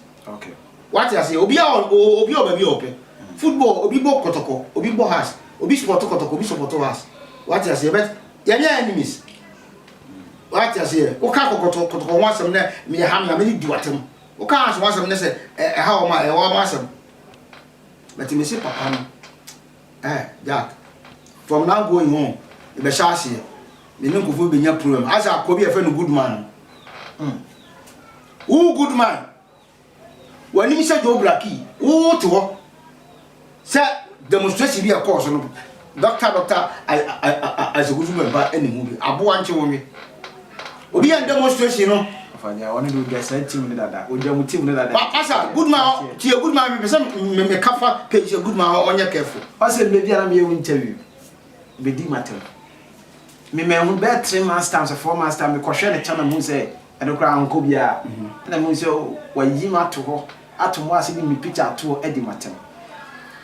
Wate aseɛ? Obi a baabi a ɔpɛ football, obi bɔ Kɔtɔkɔ, obi bɔ Hearts, obi support Kɔtɔkɔ, obi support Hearts. Wate aseɛ? But yɛnyɛ enemies. Wate aseɛ? Woka Kɔtɔkɔ ho asɛm nɛ meyɛ ha me a mene di watam. Woka Hearts ho asɛm ne sɛ ɛha wɔn a ɛwɔ wɔn asɛm. But me se papa no, Jack, from now going on, ɛbɛhyɛ aseɛ me ne nkurɔfoɔ bɛnya problem asɛ akɔ bi a yɛfrɛ no good man wo good man w'anim sɛ Joe Blackie wo te hɔ sɛ demonstration bi a ɛkɔɔ so no, Dr. Isaac Owusu Bempah ɛne mu bi aboa nkye wo nwe obi yɛ demonstration no. Ɔfagya ɔne de odwa saa team ne dada, odwa mu team ne dada. Asa good man, tie, good man, mepɛ sɛ meka fa page sɛ good man ɔnyɛ careful. Ɔsɛ mmerɛ bi a na meyɛ wo interview bɛdi matam memɛhu bɛyɛ 3 months time sɛ 4 months time mekɔhwɛ ne channel mu sɛ ɛno koraa ankɔ biara, ɛna mehu sɛ wayi me ato hɔ ato mu ase de me picture ato hɔ adi matam.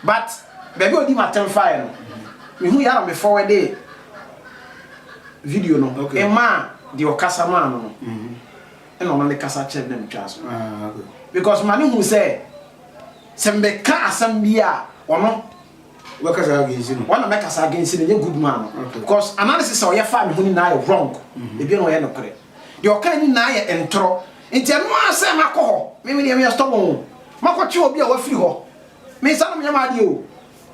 But baabi a ɔdi matam faeɛ no, mehu yɛ ara me forward video no ɛmaa deɛ ɔkasa maa no, ɛna ɔno ne kasa kyerɛ me na metwaa so. Ah, okay. Because ma ne hu sɛ sɛ meka asɛm bi a ɔno Wobɛkasa against no. Ɔna mɛkasa against no, nyɛ good man no. Okay. Because analysis a ɔyɛ faa me ho nyinaa yɛ wrong. Ebi na ɔyɛ nokorɛ. Deɛ ɔka nyinaa yɛ ntorɔ. Nti ɛno ara sɛ makɔ hɔ, me me deɛ meyɛ stubborn o. Makɔkye obi a wafiri hɔ. Me nsa no meyɛ m'adeɛ o.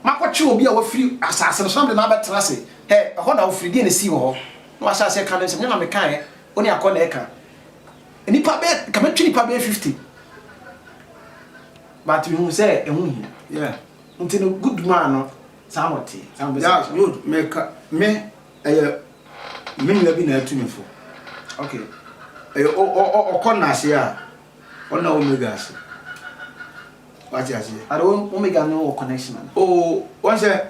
Makɔkye obi a wafiri asase no so na mede no abɛtena ase. Hɛ, ɛhɔ na wofiri, deɛ na ɛsii wɔ hɔ. Na wahyɛ aseɛ ka ne nsɛm, nyɛ na mekaeɛ, wo ne akɔ na ɛka. Nnipa bɛyɛ, nka mɛtwe nnipa bɛyɛ 50. But mehu sɛ ɛho hia. Yeah. Nti no good man no saa na ɔteɛ. Saa na ɔbɛsɛ Yeah, kyerɛ. good. Meka, me, ɛyɛ me nua bi na atu me fo. Okay. Ɛyɛ ɔkɔ nnaase a, ɔna Omega ase. Wate aseɛ? Ade Omega no wɔ connection ana? Oo, wɔn sɛ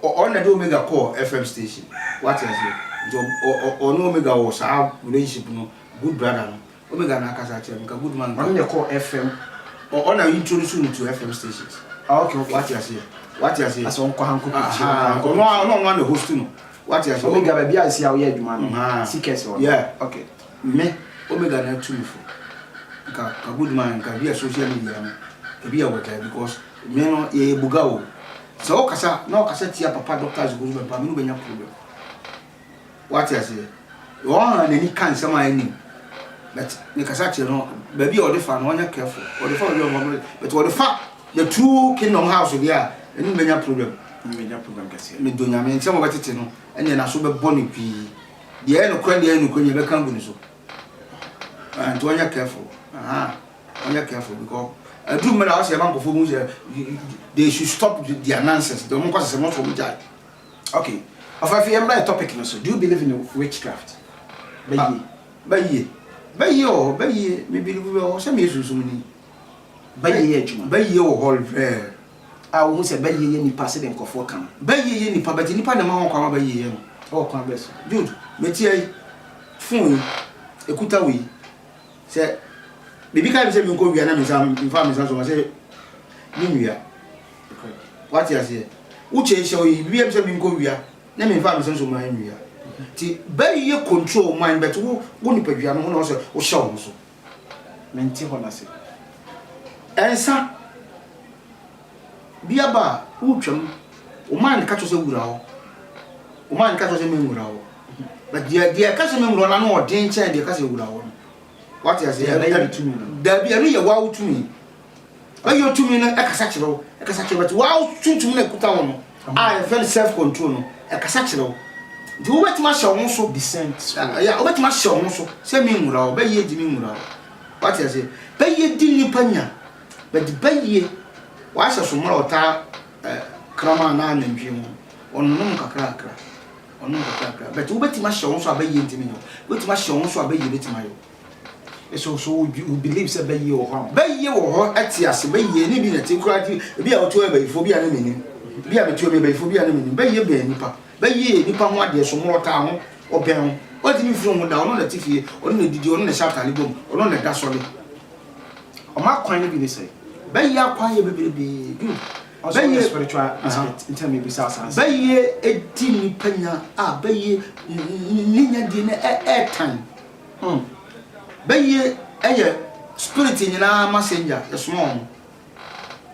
ɔna de Omega kɔɔ FM station. Wate aseɛ? Nti ɔne Omega wɔ saa relationship no, good brother no. Omega na akasa akyerɛ me, nka good man nka. Ɔno na ɛkɔɔ FM. Ɔna introduce no to FM stations. Ah, okay, okay. Wate aseɛ? Wate aseɛ? Asɛ ɔnkɔ ha nkɔ picture. Ɔno ɔno ɔno na host no. Wate aseɛ? Omega baabi a esi a woyɛ adwuma no. Seekers wɔ. Yeah. Okay. Me, Omega na atu me fo. Nka ka good man nka bi a social media no. Ebi a wɔgyae because me no yɛyɛ buga o. Sɛ ɔkasa na ɔkasa tia papa Dr. Isaac Owusu Bempah me no bɛnya problem. Wate aseɛ? Wɔn a n'ani ka nsɛm a ɛnim. But mekasa kyerɛ no, baabi a ɔde fa no, ɔnyɛ careful. Ɔde fa baabi a ɔde but ɔde fa the true kingdom house deɛ a, ɛno bɛnya problem. Bɛnya problem kɛseɛ. Medɔ Nyame, nsɛm a ɔbɛtete no, ɛnneɛ n'aso bɛbɔ no pii. Deɛ ɛyɛ nokorɛ deɛ ɛyɛ nokorɛ nyɛ bɛka agu ne so. Ah, nti ɔnyɛ careful. Aha, ɔnyɛ careful because aduru mmerɛ a ɔsɛ ɛma nkurɔfoɔ hu sɛ they should stop their nonsense. Deɛ ɔmo nkɔ sɛ sɛ mo nso ɔmo gyae. Okay, Ɔfafi yɛn mbra yɛ topic no so, do you believe in witchcraft? Bɛyie. Bɛyie, bɛyie wɔ hɔ, bɛyie, me believe wɔ hɔ, sɛ meyɛ sunsum ni. Bɛyie yɛ adwuma. Bɛyie wɔ hɔ rare. A wohu sɛ bɛyie yɛ nipa sɛdeɛ nkurɔfoɔ ka no. Bɛyie yɛ nipa, but nipa na ɛma ho kwan ma bɛyie yɛ no. Ɛwɔ kwan bɛɛ so. Dude, metia yi, phone yi, ekuta wo yi, sɛ biribi ka mi sɛ menkɔ wia na me nsa, mfa me nsa so ma sɛ menwia. Wate aseɛ? Wo kyɛ hyɛ oyi wia sɛ menkɔ wia na memfa me nsa nso man wia. Nti bɛyɛ control man but wo wo nipadua no ho na ɔsɛ wohyɛ wo ho so. Mente hɔ no ase. Ɛnsa bi aba a wotwam wo mind ka kyerɛ sɛ wura hɔ. Wo mind ka kyerɛ sɛ menwura hɔ. But deɛ deɛ ɛka sɛ menwura hɔ no ano ɔden kyɛn deɛ ɛka sɛ wura hɔ no. Wate aseɛ? Dabi ɛno yɛ wawo tumi. Ɔyɛ tumi no ɛkasa kyerɛ wo, ɛkasa kyerɛ wo, but wo sunsum no ɛkuta wo no a yɛfrɛ no self control no ɛkasa kyerɛ wo. Nti wobɛtumi ahyɛ wo ho so. Descent. Yeah, wobɛtumi ahyɛ wo ho so sɛ me nwura wo, bɛyie di me nwura wo. Wate aseɛ? Bɛyie di nnipa nya, but bɛyie wahyɛ so mmerɛ ɔtaa kraman anaa nantwie ho, ɔnonom kakrakra, ɔnom kakrakra, but wobɛtumi ahyɛ wo ho so a bɛyie ntumi nyɛ wo, wobɛtumi ahyɛ wo ho so a bɛyie bɛtumi ayɛ wo. So so you believe sɛ bɛyie wɔ hɔ ampa? Bɛyie wɔ hɔ ɛte ase bɛyie ne bi na te kura ti ebi a wotu ɛbɛyifoɔ bi a ne menim bi a metu ɛbɛyifoɔ bi a ne menim bɛyie bɛn nipa bɛyie yɛ nipa ho adeɛ so morɔ taa ho ɔbɛn ho ɔntumi mfiri ho da ɔno na te fie ɔno na didi ɔno na ɛhyɛ ataade bom ɔno na ɛda sɔre. Ɔmo akwan no bi ne sɛ. Bɛyie akwan yɛ bebrebe good. Bɛyie spiritual aspect nti na mebisa saa asɛm. Bɛyie edi nipa nya a bɛyie ne nya die no ɛɛtan. Hmm. Bɛyie yɛ spirit nyinaa messenger, yɛsoma wɔn.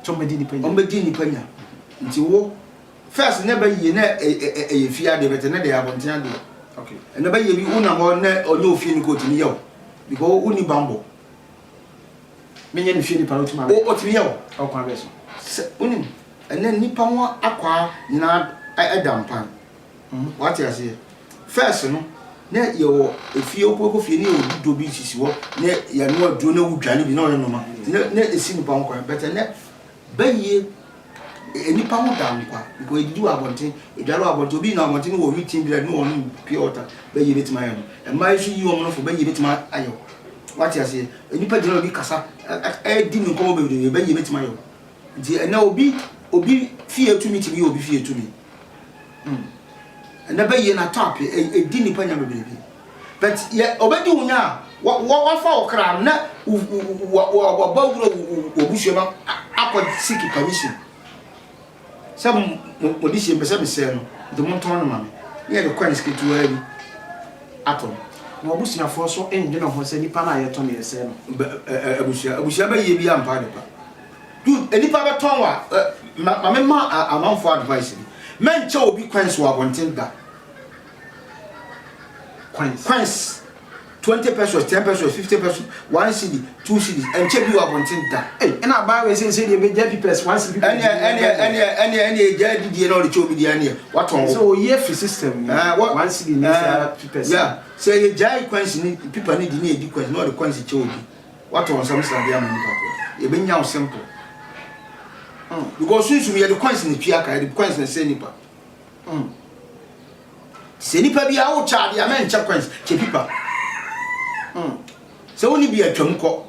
Sɛ wɔbɛdi nipa nya. Wɔbɛdi nipa nya. Nti wo, first na bɛyie na ɛyɛ fie adeɛ bɛtɛ ne deɛ abɔnten adeɛ. Okay. Ɛnɛ bɛyie bi wonam hɔ na ɔnyɛ ofie no kɔ otumi yɛ wo. Because wonni bambɔ. Menyɛ ne fie nipa no otumi abɛ. Otumi yɛ wo. Ɔkwan bɛ so. Sɛ wonim, ɛnɛ nipa ho akwaa nyinaa ɛda mpan. Wate aseɛ? First no, na yɛwɔ efie, wokɔ fie na yɛwɔ dudɔ bi sisi hɔ, na yɛnoa aduro na wodwane bi na ɔyɛ noma. Na na esi nipa ho kwan. But ɛnɛ, bɛyie, nipa ho da nkwa. Because edidi wɔ abɔnten, edware wɔ abɔnten, obi gyina abɔnten na wɔwe tin bread na wɔnom pure water, bɛyie betumi ayɛ no. Mmaa yi nso yi wɔn nofo, bɛyie betumi ayɛ wo. Wate aseɛ? Nipa gyina obi kasa, ɛdi ne nkɔmmɔ bebree, bɛyie betumi ayɛ wo. Nti ɛnɛ obi, obi fie tumi tumi yɛ obi fie tumi. Hmm. Ɛnɛ bɛyie na atɔ ape, ɛdi nipa nya bebrebe. But yɛ ɔbɛdi wo nya a, wafa wo kra na waba wura w'abusua mu akɔ seek permission. Sɛ mo de hyɛ mpɛ sɛ mesɛe no, nti montɔn no ma me. Ne yɛde coins ketewaa bi atɔ no. Na w'abusuafoɔ so ndwene ho sɛ nipa no a yɛtɔ no yɛsɛe no. Bɛ ɛ ɛ abusua abusua bɛyɛ bi ampa ade pa. Dude nnipa bɛtɔn wo a ɛ ma ma memma amanfoɔ advice bi. Mɛnkyɛ obi coins wɔ abɔnten da. Coins. Coins. 20 pesos, 10 pesos, 50 pesos, 1 cedi, 2 cedis, ɛnkyɛ bi wɔ abɔnten da. Ei, ɛna abaa wei sɛ sɛ deɛ bɛgya pipɛs, 1 cedi pipɛs. Ɛneɛ ɛneɛ ɛneɛ ɛneɛ ɛneɛ gya didie na ɔde kyɛ obi deɛ ɛneɛ watɔn wo. Sɛ oyi afiri system ni, 1 cedi ne saa pipɛs. Yeah, sɛ yɛ gyae coins ne pipa ne di ne yɛdi coins na ɔde coins kyɛ obi, watɔn nsɛm sradeɛ ama nipa korɔ. Yɛbɛnya wo simple. Because sunsum yɛde coins na tua ka, yɛde coins na sɛ nipa. Sɛ nipa bi a wokyɛ adeɛ a mɛnkyɛ coins, kyɛ pipa. Sɛ wonni bi a twam kɔ.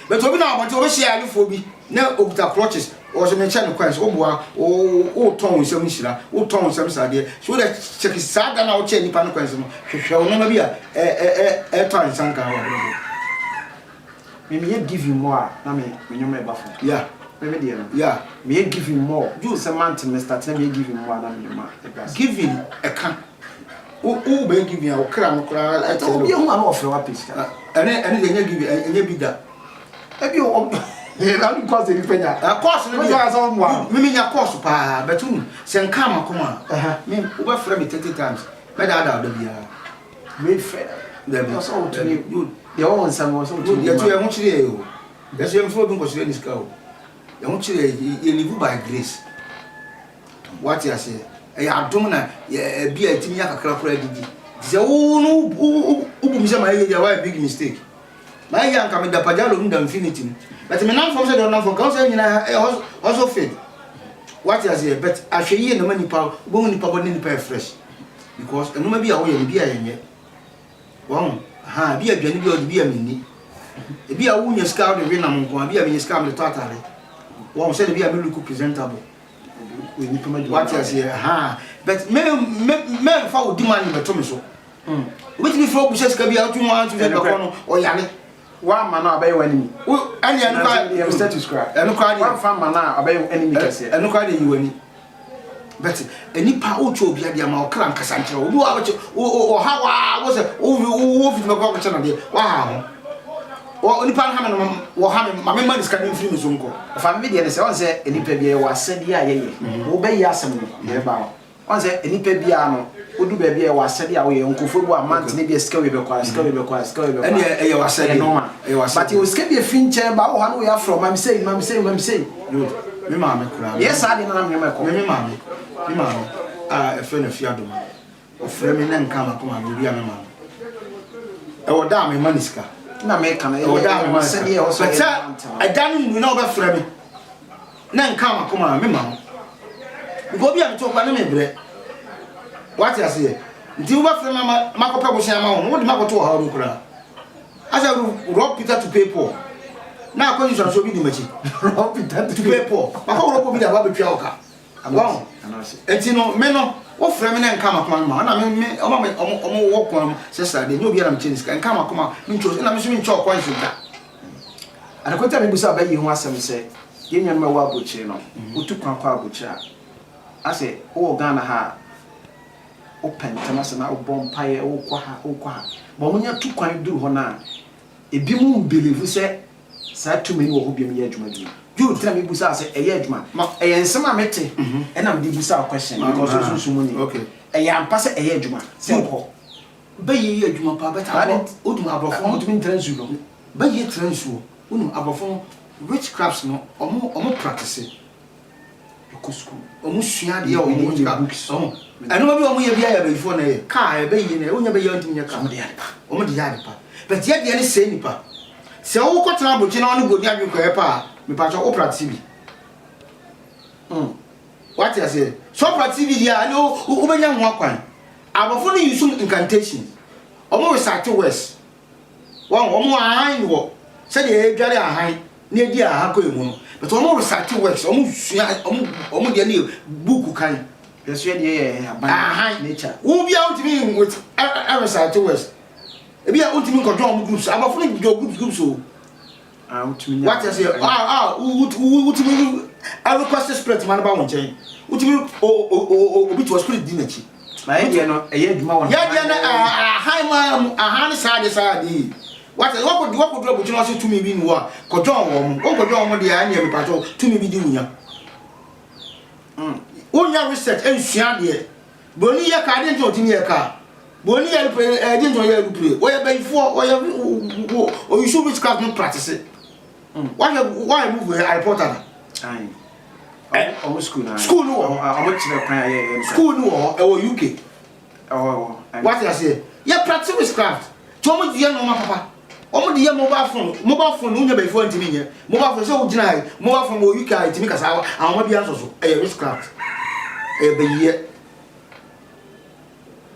But obi na abɔnten ɔbɛhyia ayefoɔ bi na okuta crutches, ɔsɛ mekyɛ no coins, woboa, wotɔn wo nsam nhyira, wotɔn wo nsam sradeɛ. So wode check saa da no a wokyɛɛ nipa no coins no, hwehwɛ wo nneɛma bi a ɛtɔ ansa nka wɔ abrabɔ. Me meyɛ giving more a na me me nneɛma ɛba fam. Yeah. Me me deɛ no. Yeah. Meyɛ giving more. Ju sɛ month me start na meyɛ giving more a na me nneɛma ɛba ase. Giving ɛka. Wo wo bɛyɛ giving a wo kra no koraa ɛtɛ no. Obi ehu a na ɔfrɛ wa pɛ sika. Ɛne ɛne deɛ ɛnyɛ giving ɛnyɛ bi da. Ebi o na ɔde course nipa nya. Ɛ course no deɛ. Me me nya course paa but wonim sɛ nka makoma a me wobɛfrɛ me 30 times mɛdaadaa wo da biara. Wei fɛ. Dabi. Ɔsɛ ɔtumi. Deɛ ɔwɔ nsɛm wɔ sɛ ɔtumi. Yɛto yɛn ho kyerɛ yɛ o. Yɛso yɛn mfiri obi nkɔsrɛ ne sika o. Yɛn ho kyerɛ yɛ yɛ live by grace. Wate aseɛ. Ɛyɛ adom na ɛbi a ɛtumi nya kakra koraa didi. Nti sɛ wo no wobu mi sɛ mayɛ yie deɛ wayɛ big mistake. Mayɛ yie anka meda pajalo mu da infinity mu. But me nam fam sɛ deɛ ɔnam fam ka wo sɛ nyinaa ɛyɛ hustle fit. Wate aseɛ but ahwɛ yie na ma nipa wobɛhu nipa bɔ ne nipa yɛ fresh. Because nnoɔma bi a woyɛ no bi a yɛnyɛ. Wahu? Ahaa, ebi aduane bi a wodi bi a menni. Ebi a wonya sika a wode we nam nko a, ebi a menya sika a mede tɔ atare. Wahu? Sɛdeɛ bi a me look presentable. Wate aseɛ? Ahaa. But me, me, mɛmfa wo demand bɛto me so. Wobɛtumi frɛ wo busa sika bi a wotu ho ara nso sɛ bɛkɔ no, ɔyare. Woamma no a ɔbɛyɛ w'enemy. Wo ɛne ɛno koraa. Yɛ status koraa. Ɛno koraa deɛ. Woamfa amma no a ɔbɛyɛ wo enemy kɛseɛ. Ɛno koraa deɛ yi w'ani. But nipa wotwa obi adeɛ ama ɔkra nkasa nkyerɛ wo. Obi wɔ abɛkyɛ ɔha waa wo sɛ wo fiti bɛkɔ akɔkyɛ no adeɛ waha ho. Wɔ nipa no ha me no wɔ ha me ma me ma ne sika no mfiri me so nkɔ. Ɔfa me deɛ ne sɛ ɔn sɛ nipa bi yɛwɔ asɛdeɛ a yɛyɛ. Wobɛyɛ asɛm no yɛbɛba hɔ. Ɔn sɛ nipa biara no wodu baabi a ɛwɔ asɛdeɛ a woyɛ nkurɔfoɔ bu a mant ne bi a sika wei bɛkɔ a sika wei bɛkɔ a sika wei bɛkɔ a. Ɛne ɛyɛ w'asɛdeɛ. Ɛyɛ normal. Ɛyɛ w'asɛdeɛ. But yɛwɔ sika bi a ɛfiri nkyɛn ba wɔ hɔ a na woyɛ afrɛ ma me sei ma me sei ma me sei. Good. Me maame koraa. Yɛ saa deɛ na na nneɛma ɛkɔ. Me me maame me maame a ɛfrɛ no Afia Doma ɔfrɛ me na nka makoma me obi a me maame ɛwɔ da a mema ne sika. Na meka no ɛwɔ da a mema ne sika. Sɛdeɛ ɛwɔ sɛ But sɛ ɛda no nnuru na wobɛfrɛ me na nka makoma a mema wo. Because obi a mete hɔ koraa ne mebrɛ. Wate aseɛ? Nti wobɛfrɛ me ama makɔpɛ bosea ama wo no wode makɔto ɔhaw mu koraa. Asɛ rob Peter to pay Paul. Na akɔ nsuansuo bi di m'akyi. Rob Peter to pay Paul. Makɔ rob obi de aba abɛtua wo ka. Wɔn. Nti no me no wofrɛ me na nka makoma no ma na me me ɔma me ɔmo ɔmo wɔ kwan mu sɛ sra deɛ nyɛ obiara na mekyɛ ne sika nka makoma mentwa na me nso mentwa ɔkwan so da. Adekote a mebusa aba yi ho asɛm sɛ yɛn nuanom a ɛwɔ aburokyire no wotu kwan kɔ aburokyire a asɛ wowɔ Ghana ha a wopɛ ntɛm asɛ na wobɔ mpaeɛ wokɔ ha wokɔ ha ma wɔnya tu kwan duru hɔ no a ebinom mbelieve sɛ saa tumi no wɔ hɔ biom yɛ adwuma bio. Jude. Nti na mebusaa sɛ ɛyɛ adwuma. Ma. Ɛyɛ nsɛm a mete ɛna mede busaa question because Ah, osunsum mu ni. okay. Ɛyɛ ampa sɛ ɛyɛ adwuma sɛ Jude. wokɔ. Bɛyɛ yɛ adwuma paa but Saa de aborɔ wonim aborɔfo no wɔntumi ntra nsuo no. bɛyɛ tra nsuo wonim aborɔfo no witchcrafts no ɔmo ɔmo practice Ɛkɔ sukuu. Ɔmo sua adeɛ wɔ ɔmo Reading the books. Ɔho ɛnoma bi a ɔmo yɛ biara yɛ abayifoɔ na ɛyɛ. Car a ɛbɛyie na ɛyɛ wonya bɛyie a wontumi nyɛ car. Ɔmo de yɛ ade pa. Ɔmo de yɛ ade pa. But yɛ deɛ ne sɛe nipa. Sɛ wo kɔ tena abrokyire na wo ne broni adwene kɔ yɛ pɛ a mepakyɛw wo practice bi. Wate aseɛ? Sɛ wo practice bi deɛ a ɛne wo wobɛnya ho akwan. Aborɔfo no use incantation. Ɔmo recite words. Wɔn wɔn ahan wɔ sɛdeɛ yɛdware ahan na yɛdi ahan kɔ emu no but wɔn recite works wɔn sua wɔn wɔn deɛ ne yɛ book kan. Yɛsua deɛ yɛ aban ahan nature. Wo bia wontumi with ɛ recite words ebi a wontumi nkɔdwa wɔn groups abɔfo no dwa groups groups o. Ah wotumi nya. Wate ase a a wotumi request spirit ma no ba wo nkyɛn wotumi o o o obi te hɔ spirit di n'akyi. Na yɛ deɛ no ɛyɛ adwuma wɔ Yɛ deɛ no ahan maa mu ahan ne saa de saa de yi. Wate wɔkɔ wɔkɔ duro abotire ɔsɛ tumi bi ni hɔ a kɔdwɔn wɔn mo wɔkɔdwɔn wɔn deɛ ɛneɛ mepatɔ tumi bi di wunya. Wonya research nsua adeɛ. Broni yɛ kaa adeɛ nti na ɔtumi yɛ kaa. Broni yɛ aeroplane ɛdeɛ nti na ɔyɛ aeroplane. Wɔyɛ bayifoɔ wɔyɛ ɔyusu witchcraft no practice. Wahwɛ wahwɛ movie Harry Potter na. Ɔmo school na. School no wɔ hɔ. Ɔmo kyerɛ kwan a yɛ yɛ. School no wɔ hɔ ɛwɔ UK. Ɛwɔ ɛwɔ. Wate aseɛ yɛ practice witchcraft tí wɔn de yɛ nneɛma papa wɔn de yɛ mobile phone mobile phone wonya bɛyifoɔ ntumi nyɛ mobile phone sɛ wogyina ha yi mobile phone wɔ UK a ɛtumi kasa ahoma bi asɔ so ɛyɛ witchcraft ɛyɛ bɛyiyɛ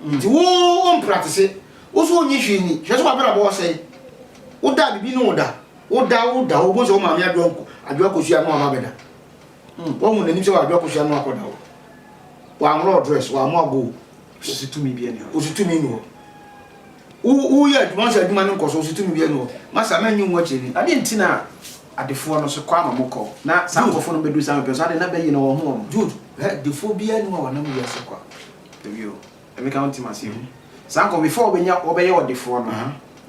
nti wo wo mpractice wo so wonyi hwee ni hwɛ sɛ wabrabɔ ɔsɛe woda bibi ne woda woda woda wo bo sɛ wo maame adwoa adwoa kosua no aba bɛda wɔhu n'anim sɛ wadwoa kosua no akɔda wo wɔanworɔ dress wɔamoa ago Osi tumi bi ɛni hɔ. Osi tumi ni hɔ. Wo woyɛ adwuma sɛ adwuma no nkɔ so osi tumi bi ɛni hɔ. Masa mɛnyi ho akyiri ni. Ade nti na adefoɔ no so kɔ ama mo kɔ na saa nkurɔfoɔ no bɛduru saa mepɛ so ade na bɛyi na wɔn ho wɔn. Jude, hɛ defoɔ biara ni hɔ a wɔnam wiase kwa. Dabi o, ɛmi ka ho ntim ase o. Saa nkurɔfoɔ before wɔbɛnya wɔbɛyɛ ɔdefoɔ no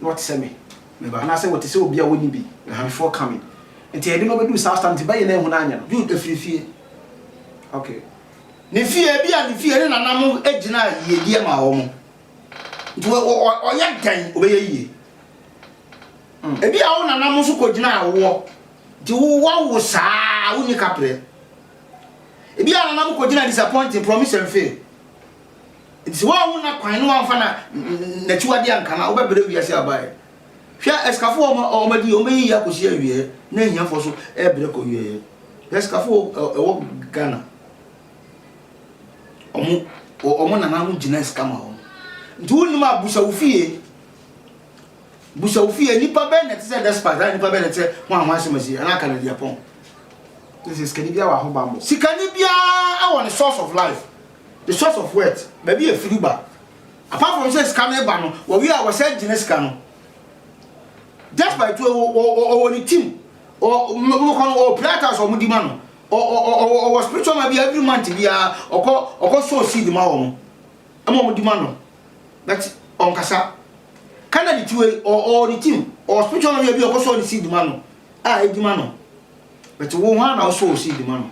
na wɔte sɛ me anaasɛ wɔte sɛ obi a wɔnni bi before coming. Nti ɛde no bɛduru saa stand nti bɛyɛ na ehu na anyɛ no. Jude efiri fie. Okay. Ne fie, ebia ne fie ne nananom gyinaa yiedie maa wɔn. Nti ɔyɛ dɛn ɔbɛyɛ yie? Ebia wo nananom nso kɔgyinaa woɔ. Nti wo wawo saa wonni kaprɛ. Ebia nananom kɔgyinaa disappointing, promise and fail. Nti sɛ woanhu n'akwan na woamfa na n'akyiwadeɛ anka no a, wobɛbrɛ wiase abaeɛ. Hwɛ asikafoɔ a wɔn adi wɔn bɛyɛ yie akɔsi awieɛ na ahiafoɔ nso ɛrebrɛ kɔ awieɛ. Hwɛ asikafoɔ ɛwɔ Ghana. Wɔn wɔn nananom gyina sika ma wɔn. Nti wonim a busa wo fie. Busa wo fie nipa bɛn na ɛte sɛ despite anaa nipa bɛn na ɛte sɛ ho ahoa asɛm asi anaa Kennedy Agyapong. Sɛ sikani biara wɔ ahobammɔ. Sikani biara wɔ ne source of life, the source of wealth, baabi a efiri ba. Apart from sɛ sika no ba no, wɔwie a wɔsan gyina sika no. Despite ɔwɔ ne team, ɔwɔ ɔwɔ prayer a wɔn di ma no. Ɔwɔ spiritual man bi every month biara ɔkɔ ɔkɔ sow seed ma wɔn, ɛma wɔn di ma no. But ɔnkasa. Kennedy tiwe ɔwɔ ne team, ɔwɔ spiritual man bi ɔkɔ sow ne seed ma no, a edi ma no. But wo hwan na wo sow seed ma no?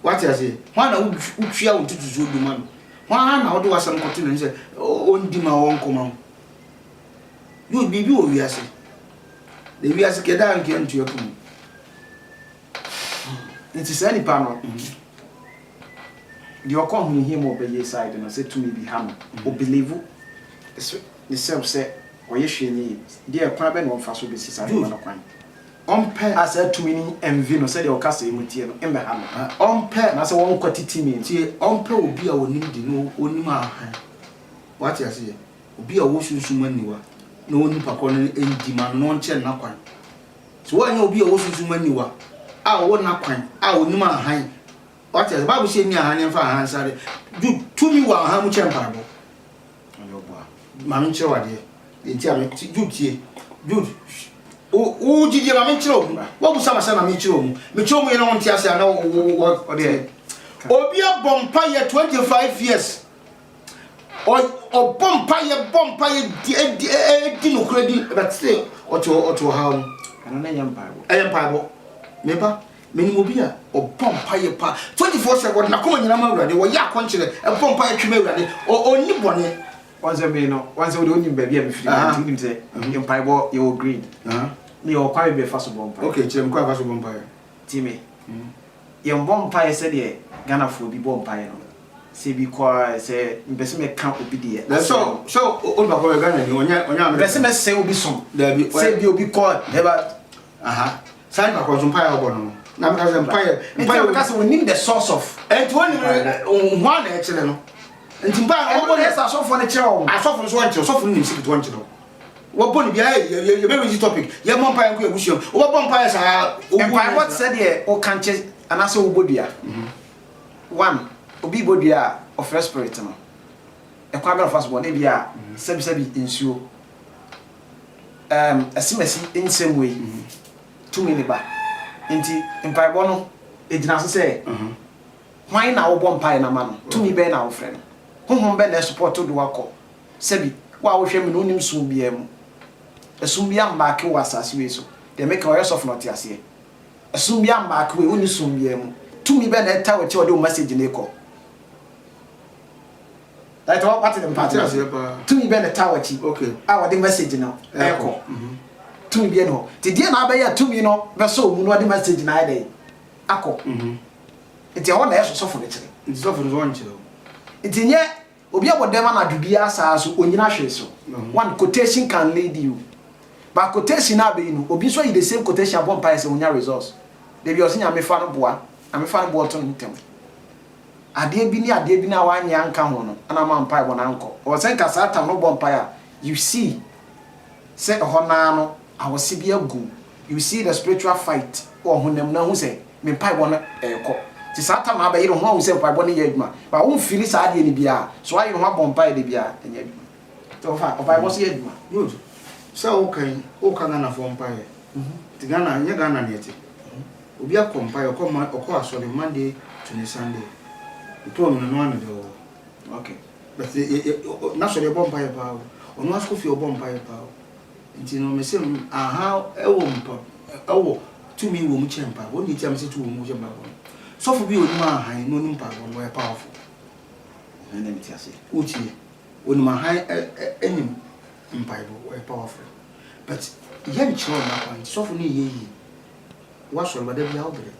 Wate aseɛ? Hwan na wotua wo ntotosoɔ du ma no? Hwan na wode w'asɛm kɔto n'anim sɛ ɔndi ma ɔnkɔ ma wo? Yɛ biribi wɔ wiase. Na wiase kɛda a nka ntua po mu. Nti saa nipa no, deɛ ɔkɔ ahohiahia mu ɔbɛyɛ side no sɛ tumi bi ha no, ɔbelieve ne self sɛ ɔyɛ hwee nyɛ yie. Deɛ kwan bɛ na ɔmfa so bɛsi saa nipa no kwan? Ɔmpɛ. A saa tumi no envy no sɛdeɛ ɔka sɛ mu tie no mmɛha no. Ɔmpɛ. Anaasɛ wɔnkɔ titi mi no. Tie, ɔmpɛ obi a ɔnim di na ɔnim ahan. Wate aseɛ? Obi a ɔwɔ sunsum aniwa na ɔwɔ nipa korɔ no ndi ma no na ɔnkyerɛ no n'akwan. Sɛ woanyɛ obi a ɔwɔ sunsum aniwa a ɔwɔ n'akwan a ɔnim ahan, wate aseɛ? Bible sɛ yɛnni ahan na yɛmfa ahan nsare. Jude, tumi wɔ ahan mu kyɛn mpaebɔ. Ma menkyerɛ wo adeɛ. Deɛ nti a me, Jude tie. Jude, wo, wo gyidie ma menkyerɛ wo mu. Woabusa me asɛm na mekyerɛ wo mu. Mekyerɛ wo mu yɛ na wonte aseɛ a na wo, wo, wo, Ɔdeɛ. Obi abɔ mpaeɛ 25 years. Ɔbɔ mpaeɛ, bɔ mpaeɛ, di, di, di nokorɛ di, bɛte ɔte ɔte ɔhaw mu. Ɛno na ɛnyɛ mpaebɔ. Ɛyɛ mpaebɔ. Meba, menim obi a ɔbɔ mpaeɛ pa 24/7, ɔde n'akoma nyinaa ma Awurade, ɔyɛ akɔnkyerɛ, ɛbɔ mpaeɛ twem Awurade, ɔnni bɔne. Wɔn sɛ me no, wɔn sɛ wode wonim baabi a mefiri ba nti wonim sɛ mpaebɔ yɛwɔ grade. Ne yɛwɔ kwan bebree fa so bɔ mpaeɛ. Okay, kyerɛ me kwan fa so bɔ mpaeɛ. Tie me. Yɛmbɔ mpaeɛ sɛdeɛ Ghanafoɔ bi bɔ mpaeɛ no. Sɛ bi kɔ a sɛ mpɛ sɛ mɛka obi deɛ. Na sɛ sɛ onipa kɔ yɛ Ghana ni ɔnyɛ ɔnyɛ America. Mpɛ sɛ mɛsɛ obi som. Dabi. Sɛ bi obi kɔ ɛba. Aha. Saa nipa kɔ nso mpaeɛ ɔbɔ no no. Na meka sɛ mpaeɛ mpaeɛ. Nti meka sɛ onim the source of. Nti onim hwan na ɛkyerɛ no. Nti mpaeɛ no wɔbɔ no. Ɛsɛ asɔfoɔ no kyerɛ wɔn. Asɔfo nso wɔnkyerɛ sɔfo no nim secret wɔnkyerɛ wo. Wɔbɔ no biara yɛ yɛ bɛ raise topic yɛ bɔ mpaeɛ nko yɛ busua mu. Wɔbɔ mpaeɛ saa. Mpaebɔ te sɛ deɛ wokankye anaasɛ wobɔ dua. One, obi bɔ dua a, ɔfrɛ spirit no. Ɛkwan bɛn na ɔfa so bɔ no? Ebia sɛbisɛbi nsuo, ɛɛm, asimasi nsɛm wei, tumi ne ba. Nti mpaebɔ no, ɛgyina so sɛ. Hwan na wobɔ mpaeɛ no ama no? Tumi bɛn na wofrɛ no? Honhom bɛn na ɛsupɔto de wo akɔ? Sɛbi, wo a wohwɛ me no wonnim sum biara mu. Ɛsum biara mmaake wo wɔ asase wei so. Deɛ meka ɔyɛ sɔfo na ɔte aseɛ. Ɛsum biara mmaake wo, wonni sum biara mu. Tumi bɛn na ɛtaa w'akyi a ɔde wo message no rekɔ? Like wate ne mpaate aseɛ paa. Tumi bɛn na ɛtaa w'akyi a ɔde message no ɛrekɔ? Tumi bi ɛni hɔ. Nti deɛ na abɛyɛ a tumi no bɛsɔ wo mu na ɔde message no ayɛ dɛn akɔ? Nti ɛhɔ na ɛsɔ sɔfo no kyerɛ. Nti sɔfo no so ɔnkyerɛ wo. Nti nyɛ obi abɔ dɛm anadwo biara saa so onyina hwee so. One quotation can lead you. But quotation no abɛyi no, obi nso ayi the same quotation abɔ mpaeɛ sɛ onya results. Dabi ɔse Nyame fa no boa, Nyame fa no boa ɔto no ntɛm. Adeɛ bi ne adeɛ bi no a wanyɛ anka ho no na ama mpaebɔ no ankɔ. Ɔwɔ sɛ nka saa tam no wobɔ mpaeɛ a, you see sɛ ɛhɔ no ara no awɔse bi agu wo. You see the spiritual fight wɔ honam mu na ahu sɛ me mpaebɔ no ɛrekɔ. Nti saa tam no abɛyere ho ahu sɛ mpaebɔ no yɛ adwuma. But wo nfili saa adeɛ no biara, so woayere ho abɔ mpaeɛ da biara, ɛnyɛ adwuma. Nti ɔfa mpaebɔ so yɛ adwuma. Good. Sɛ woka yi, woka Ghanafoɔ mpaeɛ. Nti Ghana, ɛnyɛ Ghana na yɛte. Obi akɔ mpaeɛ, ɔkɔ ma, ɔkɔ asɔre Monday to ne Sunday. Ne problem no, ɛno ara na ɛda hɔ. Okay. But yɛ, yɛ, yɛ, n'asɔre ɛbɔ mpaeɛ paa o. Ɔno ara nso kɔ fie ɔbɔ mpaeɛ paa o. Nti no, mese aha ɛwɔ mpa, ɛwɔ tumi wɔ mu kyɛn mpaebɔ. Wonni ti a mese tu wɔ mu kyɛn mpaebɔ no. Sɔfo bi a onim ahan na onim mpaebɔ no, ɔyɛ powerful. Ɛno na mete aseɛ. Wotie? Onim ahan ɛ, ɛ, ɛnim mpaebɔ, ɔyɛ powerful. But yɛnkyerɛ wo n'akwan nti sɔfo no nyɛ yie. Woasɔre ba da biara wobrɛ.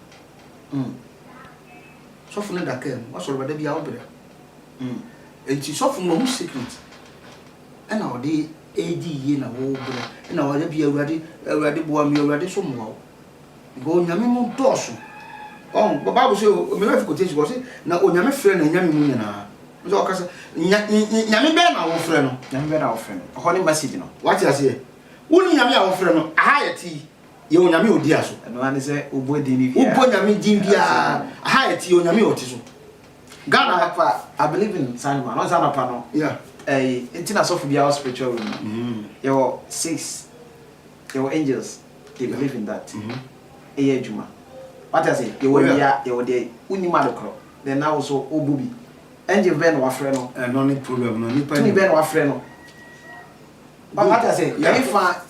Mm. Sɔfo no da kaa mu, woasɔre ba da biara wobrɛ. Mm. Nti sɔfo no wahu secret ɛna ɔde redi yie na wobrɛ ɛna ɔda biara Awurade, Awurade boa me, Awurade nso mmoa wo. Because Onyame mu dɔɔso. Ɔn, Bible sɛ, me wife quotation, ɔse, na Onyame frɛ na anyame mu nyinaa. Nso ɔka sɛ, nya, nyame bɛn na wofrɛ no? Nyame bɛn na wofrɛ no? Ɛhɔ ne message no. Wate aseɛ? Wonim nyame a wofrɛ no? Aha yɛ te yi, yɛwɔ nyame a ɔdi aso. Ɛno ara ne sɛ wobɔ din no biara. Wobɔ nyame din biara. Aha yɛ te yi, onyame a ɔte so. Ghana anapa, I believe in saa nneɛma no. Ɔn sɛ anapa no, Yeah. ɛyi, nti na sɔfo biara wɔ spiritual room no. Yɛwɔ six, yɛwɔ angels, they believe in that. Ɛyɛ adwuma. Wate ase? Yɛwɔ awia, yɛwɔ deɛ, wonnim ade korɔ. Then na wo nso wobɔ bi. Angel bɛn na wafrɛ no? Ɛno ne problem no. Nipa Tumi bɛn na wafrɛ no? Wate ase? Ɛyi fa,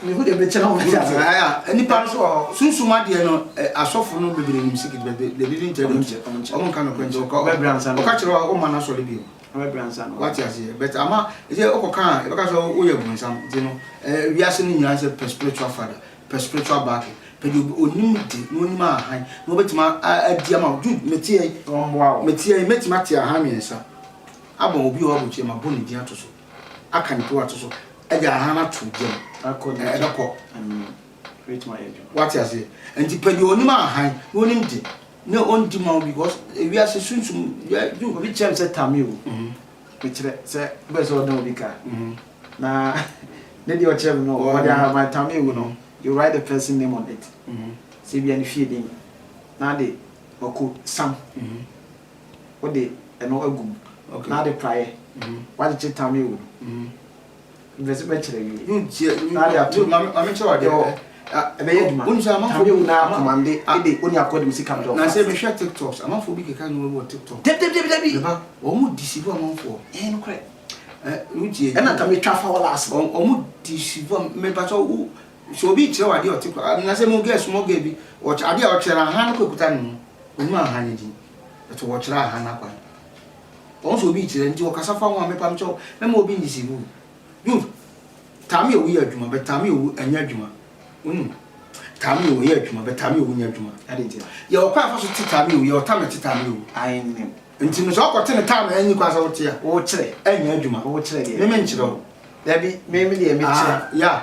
mehu deɛ mekyerɛ wo wate ase. Nipa no so wɔ hɔ. Sunsum adeɛ no, asɔfo no bebree nim secret but they didn't tell them. Ɔmo nka nokorɛ nkyerɛ wo. Ɔka kyerɛ wo a, womma no asɔre bio. Wate aseɛ? But ama, sɛ wokɔka a, yɛbɛka sɛ woyɛ bonsam. Nti no, wiase no nyinaa sɛ pɛ spiritual father. Pɛ spiritual backing. Pɛ deɛ onim de na onim ahan na obetumi adi ama wo. Jude, meteɛ yi, meteɛ yi, mɛtumi ate ahan mmiɛnsa abɔ obi a ɔwɔ aburokyire ma bɔ ne din ato so, aka ne po ato so, ɛde ahan ato gya mu, ɛbɛkɔ. Wate aseɛ? Nti pɛ deɛ onim ahan na onim de na ɔndi ma wo because ewiase sunsum yɛ Jude. Obi kyerɛ me sɛ tame o. Mekyerɛ sɛ wopɛ sɛ ɔdan obi ka na ne deɛ ɔkyerɛ me no ɔde ahaban tame ewu no you write the person name on it sɛ ebia ne fie din na ade mako sam wode ɛno agu mu na ade praeɛ wakyekye tame ewu no Mpɛ sɛ mɛkyerɛ wie. Na ade ato. Maame kyerɛ adeɛ. Yɛwɔ ɛbɛyɛ adwuma. Wonu sɛ amanfoɔ bi na kɔmande ɛde oni akɔ de mu sika brɛ. Na sɛ mehwɛ TikToks amanfoɔ bi keka nneɛma bi wɔ TikTok. Dabi dabi dabi dabi. Meba wɔn mu deceive amanfoɔ. Ɛyɛ nokorɛ. Ɛ wotie. Ɛna nka metwa fa wɔ last. Wɔn mu deceive mepa kyɛw wo sɛ obi kyerɛ wo adeɛ ɔte kɔ na sɛ mo girl small girl bi ɔkyɛ adeɛ a ɔkyerɛ no ahan no kɔ ekuta ne ho onim ahan no din ɛto wɔkyerɛ ahan no akwan. Wɔn sɛ obi rekyerɛ nti ɔkasa fa ho a mepa mekyɛw mɛma obi ndeceive wo. Jude, Taame owu yɛ adwuma but taame owu ɛnyɛ adwuma. Wonim? Taame owu yɛ adwuma but taame owu nyɛ adwuma. Ade nti a. Yɛ ɔkwan afa so te taame owu, yɛ ɔtame te taame owu. Ae nim. Nti no sɛ ɔkɔ te ne taame a ɛnyi kwan sɛ wote a. Wokyerɛ. Ɛnyɛ adwuma. Wokyerɛ deɛ. Me menkyerɛ wo. Dabi, me me deɛ mekyerɛ. Ah, ya.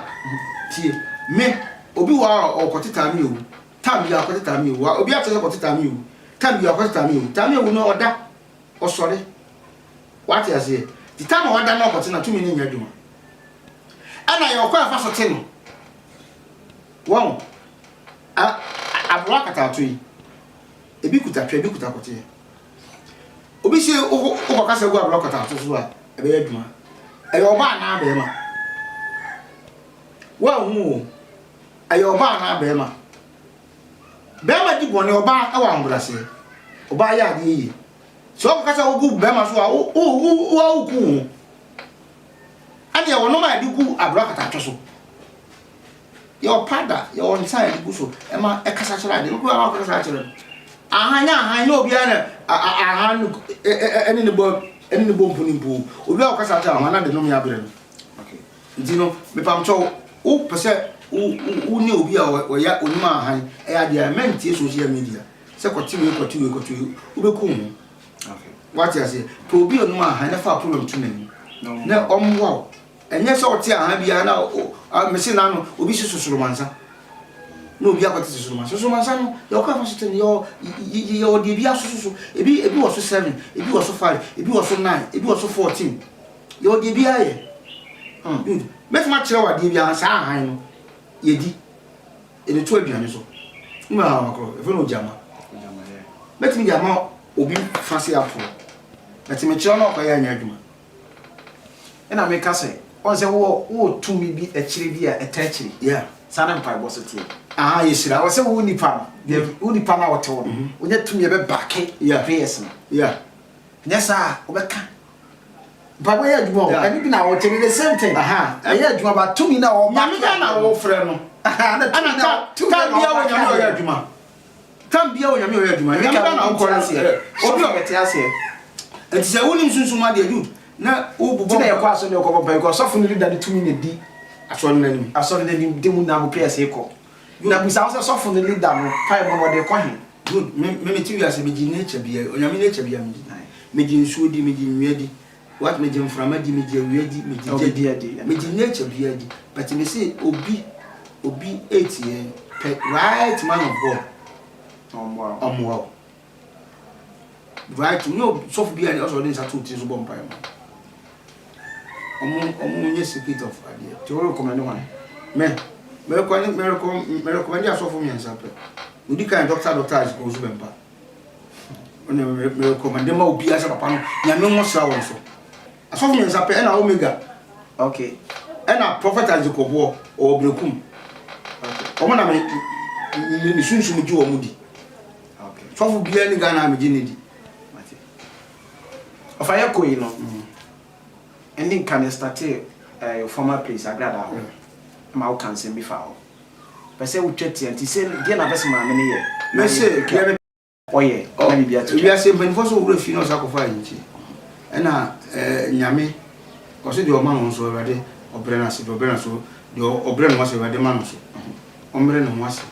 Tie. Me, obi wɔ hɔ a ɔkɔte taame owu. Time biara ɔkɔte taame owu. Obi akyerɛ sɛ kɔte taame owu. Time biara ɔkɔte taame owu. Taame owu no ɔda. Ɔsɔre. Wate aseɛ? Nti time a wada na ɔkɔte no a, tumi no nyɛ adwuma. Ɛna yɛ ɔkwan a ɛfa so te no. Wɔn, a, aberewa akataato yi, ebi kuta twɛ, ebi kuta kɔteɛ. Obi se wokɔkasa gu aberewa akataato so a, ɛbɛyɛ adwuma. Ɛyɛ ɔbaa anaa bɛrima? Woanhu o. Ɛyɛ ɔbaa anaa bɛrima? Bɛrima di bɔne, ɔbaa wɔ ahobrɛaseɛ. Ɔbaa yɛ adeɛ yie. Sɛ ɔkɔka sɛ wogu bɛrima so a, wo wo wo wo woku wo ho. Ɛne yɛwɔ nneɛma a yɛde gu aburo akatatwe so. Yɛwɔ powder, yɛwɔ nsa a yɛde gu so ɛma ɛkasa kyerɛ adeɛ. Wokura a wakasa akyerɛ no. Ahan nyɛ ahan nyɛ obiara na ahan no ɛne ne bɔ ɛne ne bɔ mpo ne mpo. Obiara ɔkasa akyerɛ ahan na de nom yɛ abrɛ no. Okay. Nti no mepamkyɛw wo pɛ sɛ wo wo ne obi a ɔyɛ onim ahan ɛyɛ adeɛ a mɛntie social media sɛ kɔte wei kɔte wei kɔte wei wobɛku wo ho. Okay. Wate aseɛ? Pɛ obi a onim ahan na fa problem to n'anim na ɔmmoa wo. Ɛnyɛ sɛ ɔte ahan biara na o a mese n'ano obi si sosoromansa na obi akɔte sosoromansa. Sosoromansa no yɛ ɔkwan fa so te no yɛ yɛ yɛ ɔde ebi asoso so ebi ebi wɔ so 7 ebi wɔ so 5 ebi wɔ so 9 ebi wɔ so 14 yɛ ɔde ebi ayɛ. Good. Mɛtumi akyerɛ wo adeɛ biara saa ahan no yɛdi yɛde to aduane so. Woma ahan korɔ yɛfrɛ no ogyama. Mɛtumi de ama obi fa se aporɔ. But mekyerɛ no ɔkɔyɛ anyɛ adwuma. Ɛna meka sɛ, ɔn sɛ wowɔ wowɔ tumi bi akyire bi a ɛtaa akyire. Yeah. Saa na mpaebɔ so teɛ. Aha yɛhyira. Ɛwɔ sɛ wo nipa no, deɛ wo nipa no a ɔte hɔ no, wonya tumi a ɛbɛbacke Yeah. prayers no. Yeah. Nyɛ saa a, wobɛka. Mpaebɔ yɛ adwuma o. Yeah. Ɛno bi na wɔte no the same thing. Aha. Ɛyɛ adwuma ba tumi na ɔba. Nyame da na wɔfrɛ no. Aha, na tumi Ɛna na ta tumi time na biara wɔ ɔba Nyame ɔyɛ adwuma. Time biara wɔ Nyame ɔyɛ adwuma. Nyame da na wokɔ no. Obi Obi ɔbɛte aseɛ. Nti sɛ wonim sunsum adeɛ Jude na wobobɔ Ti na yɛkɔ asɔre na yɛkɔ bɔ because ɔsɔfo no leader no tumi na di asɔre no anim. asɔre no anim de mu na mo prayers kɔ. Na busa wo sɛ sɔfo no leader no pae mu no ɔde kɔ he? Jude me me mete wiase megye nature bia Onyame nature bia megye. Megye nsuo di, megye nnua di. What megye mframa di, megye awia di, megye gya di. Megye nature bia di. But me se obi obi etie pɛ right man of God. Ɔmmoa wo. Ɔmmoa wo. Right nyɛ sɔfo bi a ɔsɛ ɔde nsa to tiri so bɔ mpaeɛ ma. Ɔmo ɔmo nyɛ secret of adeɛ. Nti wo recommend hwan? Me me recommend me recommend me recommend asɔfo mmiɛnsa pɛ. Odi kan Doctor Doctor Isaac Owusu Bɛmpa. Ɔna me me recommend ma obiara sɛ papa no Nyame nwosra wɔn so. Asɔfo mmiɛnsa pɛ ɛna Omega. Okay. Ɛna Prophet Isaac Ɔboɔ ɔwɔ Berekum. Okay. Ɔmo na me me me sunsum gye wɔn di. Okay. Sɔfo biara ni Ghana a megye ne di. Mate. Ɔfa yɛ kɔ yi no. Ɛne nka ne startee your former place Agrada hɔ. Ma wo ka nsɛm bi fa hɔ. Pɛ sɛ wotwa tia nti sɛ deɛ na pɛ sɛ maame no yɛ. Me se deɛ me ɔyɛ na biribi ato twa. Wiase mpanyinfoɔ sɛ owura fi na ɔsa akɔfa ayinkye ɛna ɛɛ nyame ɔsɛ deɛ ɔma no ho so awurade ɔbrɛ no ase deɛ ɔbrɛ no so deɛ ɔbrɛ ne ho ase awurade ma no so ɔmbrɛ ne ho ase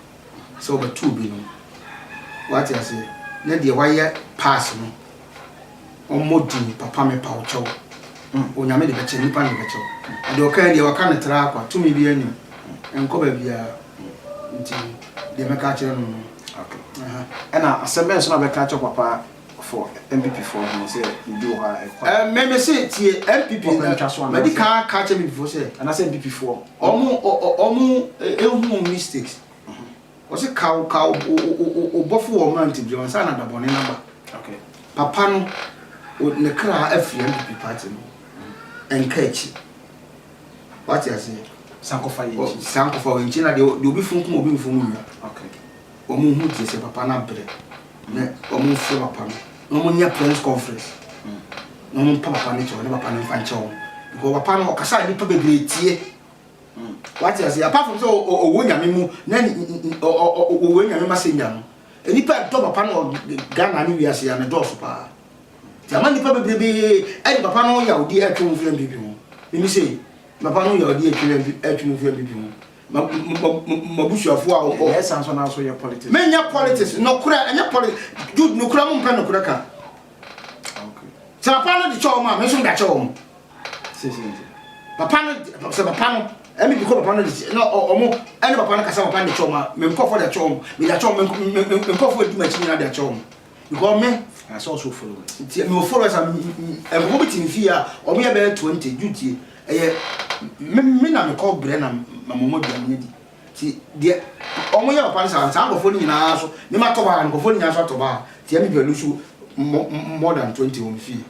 sɛ ɔbɛto obi no wate aseɛ na deɛ wayɛ pass no ɔmmɔ din papa me pa wo kyɛw onyame de bɛkyɛ nipa ne bɛkyɛw deɛ ɔka deɛ waka ne tra akwa tumi bi anim ɛnkɔ baabiara nti deɛ mɛka akyerɛ no no. Okay. Ɛna asɛm bɛn so na bɛka akyerɛ papa for NPP foɔ ho sɛ biribi wɔ hɔ a ɛkɔ. Ɛɛ mɛ mɛ se tie NPP Ɔkwan so mɛ di kan ka kyerɛ NPP foɔ sɛ. Anaasɛ NPP foɔ. Ɔmo ɔmo ehu wɔn mistakes. Ɔsi kaw kaw o bɔfo wɔ mmerante bi ansa na dabɔne naba. Okay. Papa no ne kra afiri NPP party no ɛnka akyi. Wate aseɛ. Sankɔfa yɛ nkyi. Sankɔfa yɛ nkyi na deɛ obi fun kum obi nfun nua. Okay. Wɔn hu tie sɛ papa no abrɛ na wɔn mfrɛ papa no na wɔn nyɛ press conference na wɔn mpa papa no kyɛw ne papa no mfa nkyɛw wɔn because papa no ɔkasa a nipa bebree tie. Wate aseɛ apart from sɛ ɔwɔ nyame mu na ɔwɔ nyame ma sɛ nya no nipa ɛdɔ papa no Ghana ne wiase ya ne dɔɔso paa. Nti ama nipa bebrebe ɛde papa no yawdi ɛtwe wɔn firi NPP ho. Mimi sei papa no yawdi ɛtwe ɛtwe wɔn firi NPP ho. Mabusuafoɔ a ɔ. Ɛyɛ san so na so yɛ politics. Menyɛ politics nokorɛ ɛnyɛ politics Jude nokorɛ mo mpɛ nokorɛ ka. Okay. Sɛ papa no de kyɛ wɔn a me nso mede akyɛ wɔn. Sisi nti. Papa no sɛ papa no ɛmi bi kɔ papa no de kyɛ na ɔmo ɛne papa no kasa papa no de kyɛ wɔn a me nkɔfoɔ de akyɛ wɔn mede akyɛ wɔn me nkɔfoɔ edi m'akyi nyinaa de akyɛ wɔn because me. Na sɛ ɔso followers. Nti me wɔ followers a nkɔfoɔ bi te me fie a ɔmo yɛ bɛyɛ 20 Jude tie ɛyɛ me me na me kɔ brɛ na ma mo aduane no di ti deɛ ɔmo yɛ papa no saa saa nkɔfoɔ no nyinaa so me ma tɔ baa nkɔfoɔ no nyinaa so atɔ baa ti ɛmi pɛ lusu more than 20 wɔ me fie.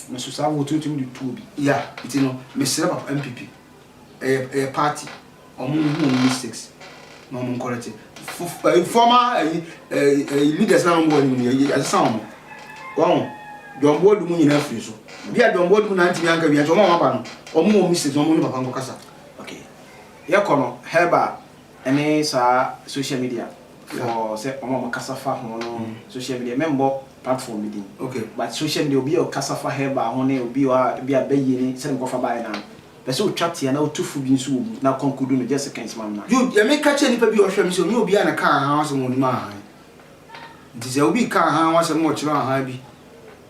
Me so saa vote tumi de tu obi. Yeah nti no mesrɛ papa NPP ɛyɛ ɛyɛ party ɔmo nhu ɔmo mistakes na ɔmo ncorrect former ɛyi ɛyi leaders na ɔmo wɔ anim no yɛ yɛasesa ɔmo. Wahu? Dɔmboa du mu nyinaa firi so. Bi a dɔmboa du mu na antumi anka bi a, nti wɔn a wɔaba no, wɔn wɔ mistakes, wɔn ne papa nkɔkasa. Okay. Yɛkɔ no, herbal ne saa social media for sɛ wɔn a wɔkasa fa ho no social media, mɛmbɔ platform bi din. But social media, obi a ɔkasa fa herbal ho ne obi a bi a bɛyie ne sɛdeɛ mekɔfa baeɛ no a, pɛ sɛ otwa tea na otu fo bi nso wɔ mu na conclude no just seconds ma me na. Jude, deɛ meka kyerɛ nipa bi a ɔhwɛ me sɛ ɔnyɛ obiara na ɛka ahan ho asɛm a ɔnim ahan. Nti sɛ obi reka ahan ho asɛm na ɔkyerɛ ahan bi,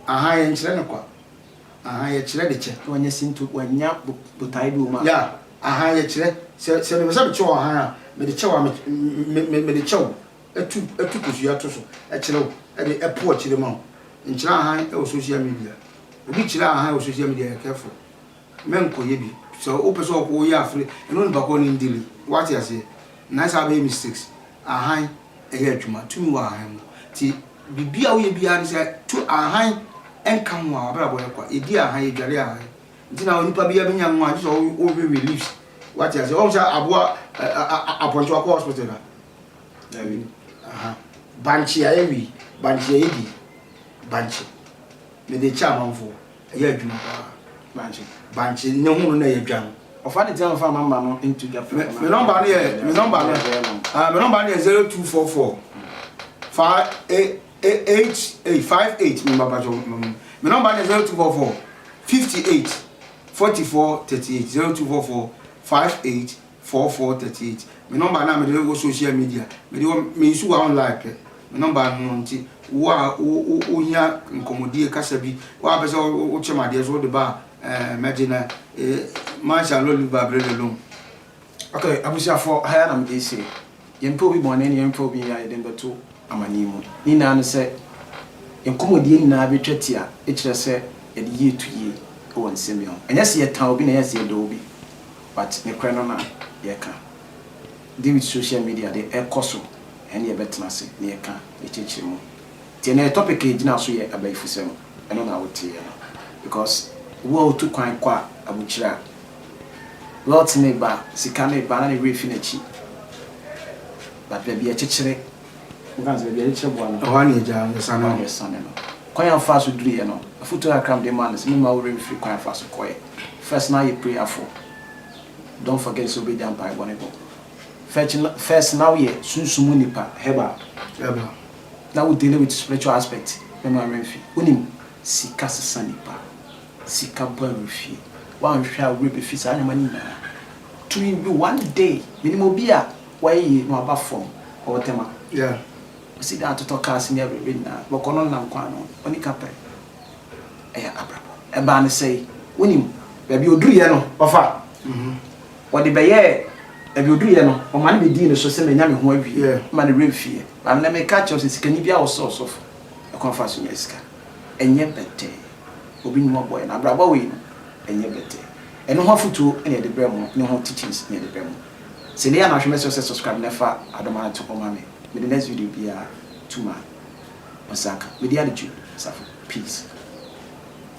ahan yɛnkyerɛ no kwa. Ahan yɛkyerɛ de kyɛ. Na wanya sinto, wanya botaeɛ bi wɔ mu a. Yeah, ahan yɛkyerɛ. Sɛ sɛ mepɛ sɛ mekyɛ wo ahan a, mede kyɛ wo a, me me mede kyɛ wo. Ɛtu ɛtu kosua to so kyerɛ wo, ɛde ɛpo akyire ma wo. Nkyerɛ ahan wɔ social media. Obi kyerɛ ahan wɔ social media yɛ careful. Mɛnkɔyɛ bi. Sɛ wopɛ sɛ woyɛ afre, ɛne onipa korɔ no ndili. Woate aseɛ? Na saa bɛyɛ mistakes. Ahan ɛyɛ adwuma. Tumi wɔ ahan mu. Nti biribi a woyɛ biara no sɛ tu ahan nka ho a w'abrabɔ yɛ kwa. Yɛdi ahan, yɛdware ahan. Nti na onipa biara bɛnya nwa gye sɛ wowewe leaves. Woate aseɛ? Woahu sɛ aboa apɔnkye wakɔ hospital da? Dabi. Aha. Bankye a yɛwe, bankye a yɛdi, bankye. Mede kyɛ amanfoɔ. Ɛyɛ adwuma paa. Bankye. Bankye ne ho no na ɛyɛ dwa no. Ɔfa ne ti anfa nɔmba no nto dwa prɛko na. Me nɔmba no yɛ me nɔmba no ah me nɔmba no yɛ 0244 5 8 8 5 8 me ba bajo me nɔmba no yɛ 0244 58 44 38 0244 58 44 38 Me number no a mede wɔ social media mede wɔ me nsu wɔ online pɛ me number no no nti wo a wo wo hia nkɔmɔdie kasa bi wo a pɛ sɛ wo kyɛ ma adeɛ so wode ba a ɛɛ mɛgye na eh, man shall not live by bread alone. Ok abusuafoɔ ha yi ara na mede resi. Yɛmpɛ obi bɔne na yɛmfa obi nyɛ a yɛde no bɛto amaneɛ mu. Ne nyinaa ne sɛ yɛn nkɔmmɔdie nyinaa bɛtwa ti a ɛkyerɛ sɛ yɛde yie to yie wɔ nsɛm yi ho. Ɛnyɛ sɛ yɛtan obi na ɛnyɛ sɛ yɛdɔ obi. But nokorɛ no na yɛka. Deal with social media de ɛkɔ so ɛne yɛbɛtena ase na yɛka yɛkyerɛkyerɛ mu. Nti ɛnɛ yɛ topic a yɛgyina so yɛ abayifosɛm ɛno na woteeɛ no because wo a wotu kwan kɔ a abukyire a wealth no reba sika no reba na ne werɛ fi n'akyi but baabi a ɛkyekyere woka no sɛ baabi a ɛkyekyere boa no Ɛhɔ ara na yɛgyaa no yɛsane ɛhɔ ara no. na yɛsane no. Kwan a wofaa so duruiɛ no afotuo kakra a mede maa no sɛ memma wo werɛ mfiri kwan a wofaa so kɔeɛ. First na yɛ prayerful don't forget sɛ wobɛgya mpaebɔ no bɔ first na woyɛ sunsum mu nipa herbal Herbal. na wo dealing with spiritual aspect mɛma werɛ mfi wonim sika sesa nipa sika bɔ awerɛfie woanhwɛ a wo werɛ bɛfi saa nneɛma no nyinaa tumi bi one day menim obi a wayɛ yie na waba fam ɔwɔ Tema Yeah. ɔsi dan atotɔ cars ne awerɛwerɛ nyinaa bɔkɔ no nam kwan no ɔni kapre Ɛyɛ abrabɔ. Ɛbaa no sɛe. Wonim, baabi a ɔduruiɛ no, ɔfa. Ɔde bɛyɛɛ, baabi a ɔduruiɛ no, ɔma no bɛdii ne so sɛ manya me ho awie, ma ne werɛ mfiiɛ. Maame, na meka kyerɛ wo sɛ sikani biara wɔ sɛ ɔsɔfo. Ɛkwan fa so nya sika. Ɛnyɛ bɛtɛɛ. Obi nnwuma bɔeɛ no, abrabɔ wei no, ɛnyɛ bɛtɛɛ. Ɛno ho afotuo na yɛde brɛ mo, ne ho teachings na yɛde brɛ mo. Sɛ ɛnnɛ yi a na ahwɛ, mɛsrɛ wo sɛ subscribe na fa adom ara to hɔ ma me. Mede next video biara to ma. Osaka. Mede ade Jude Safo. Peace.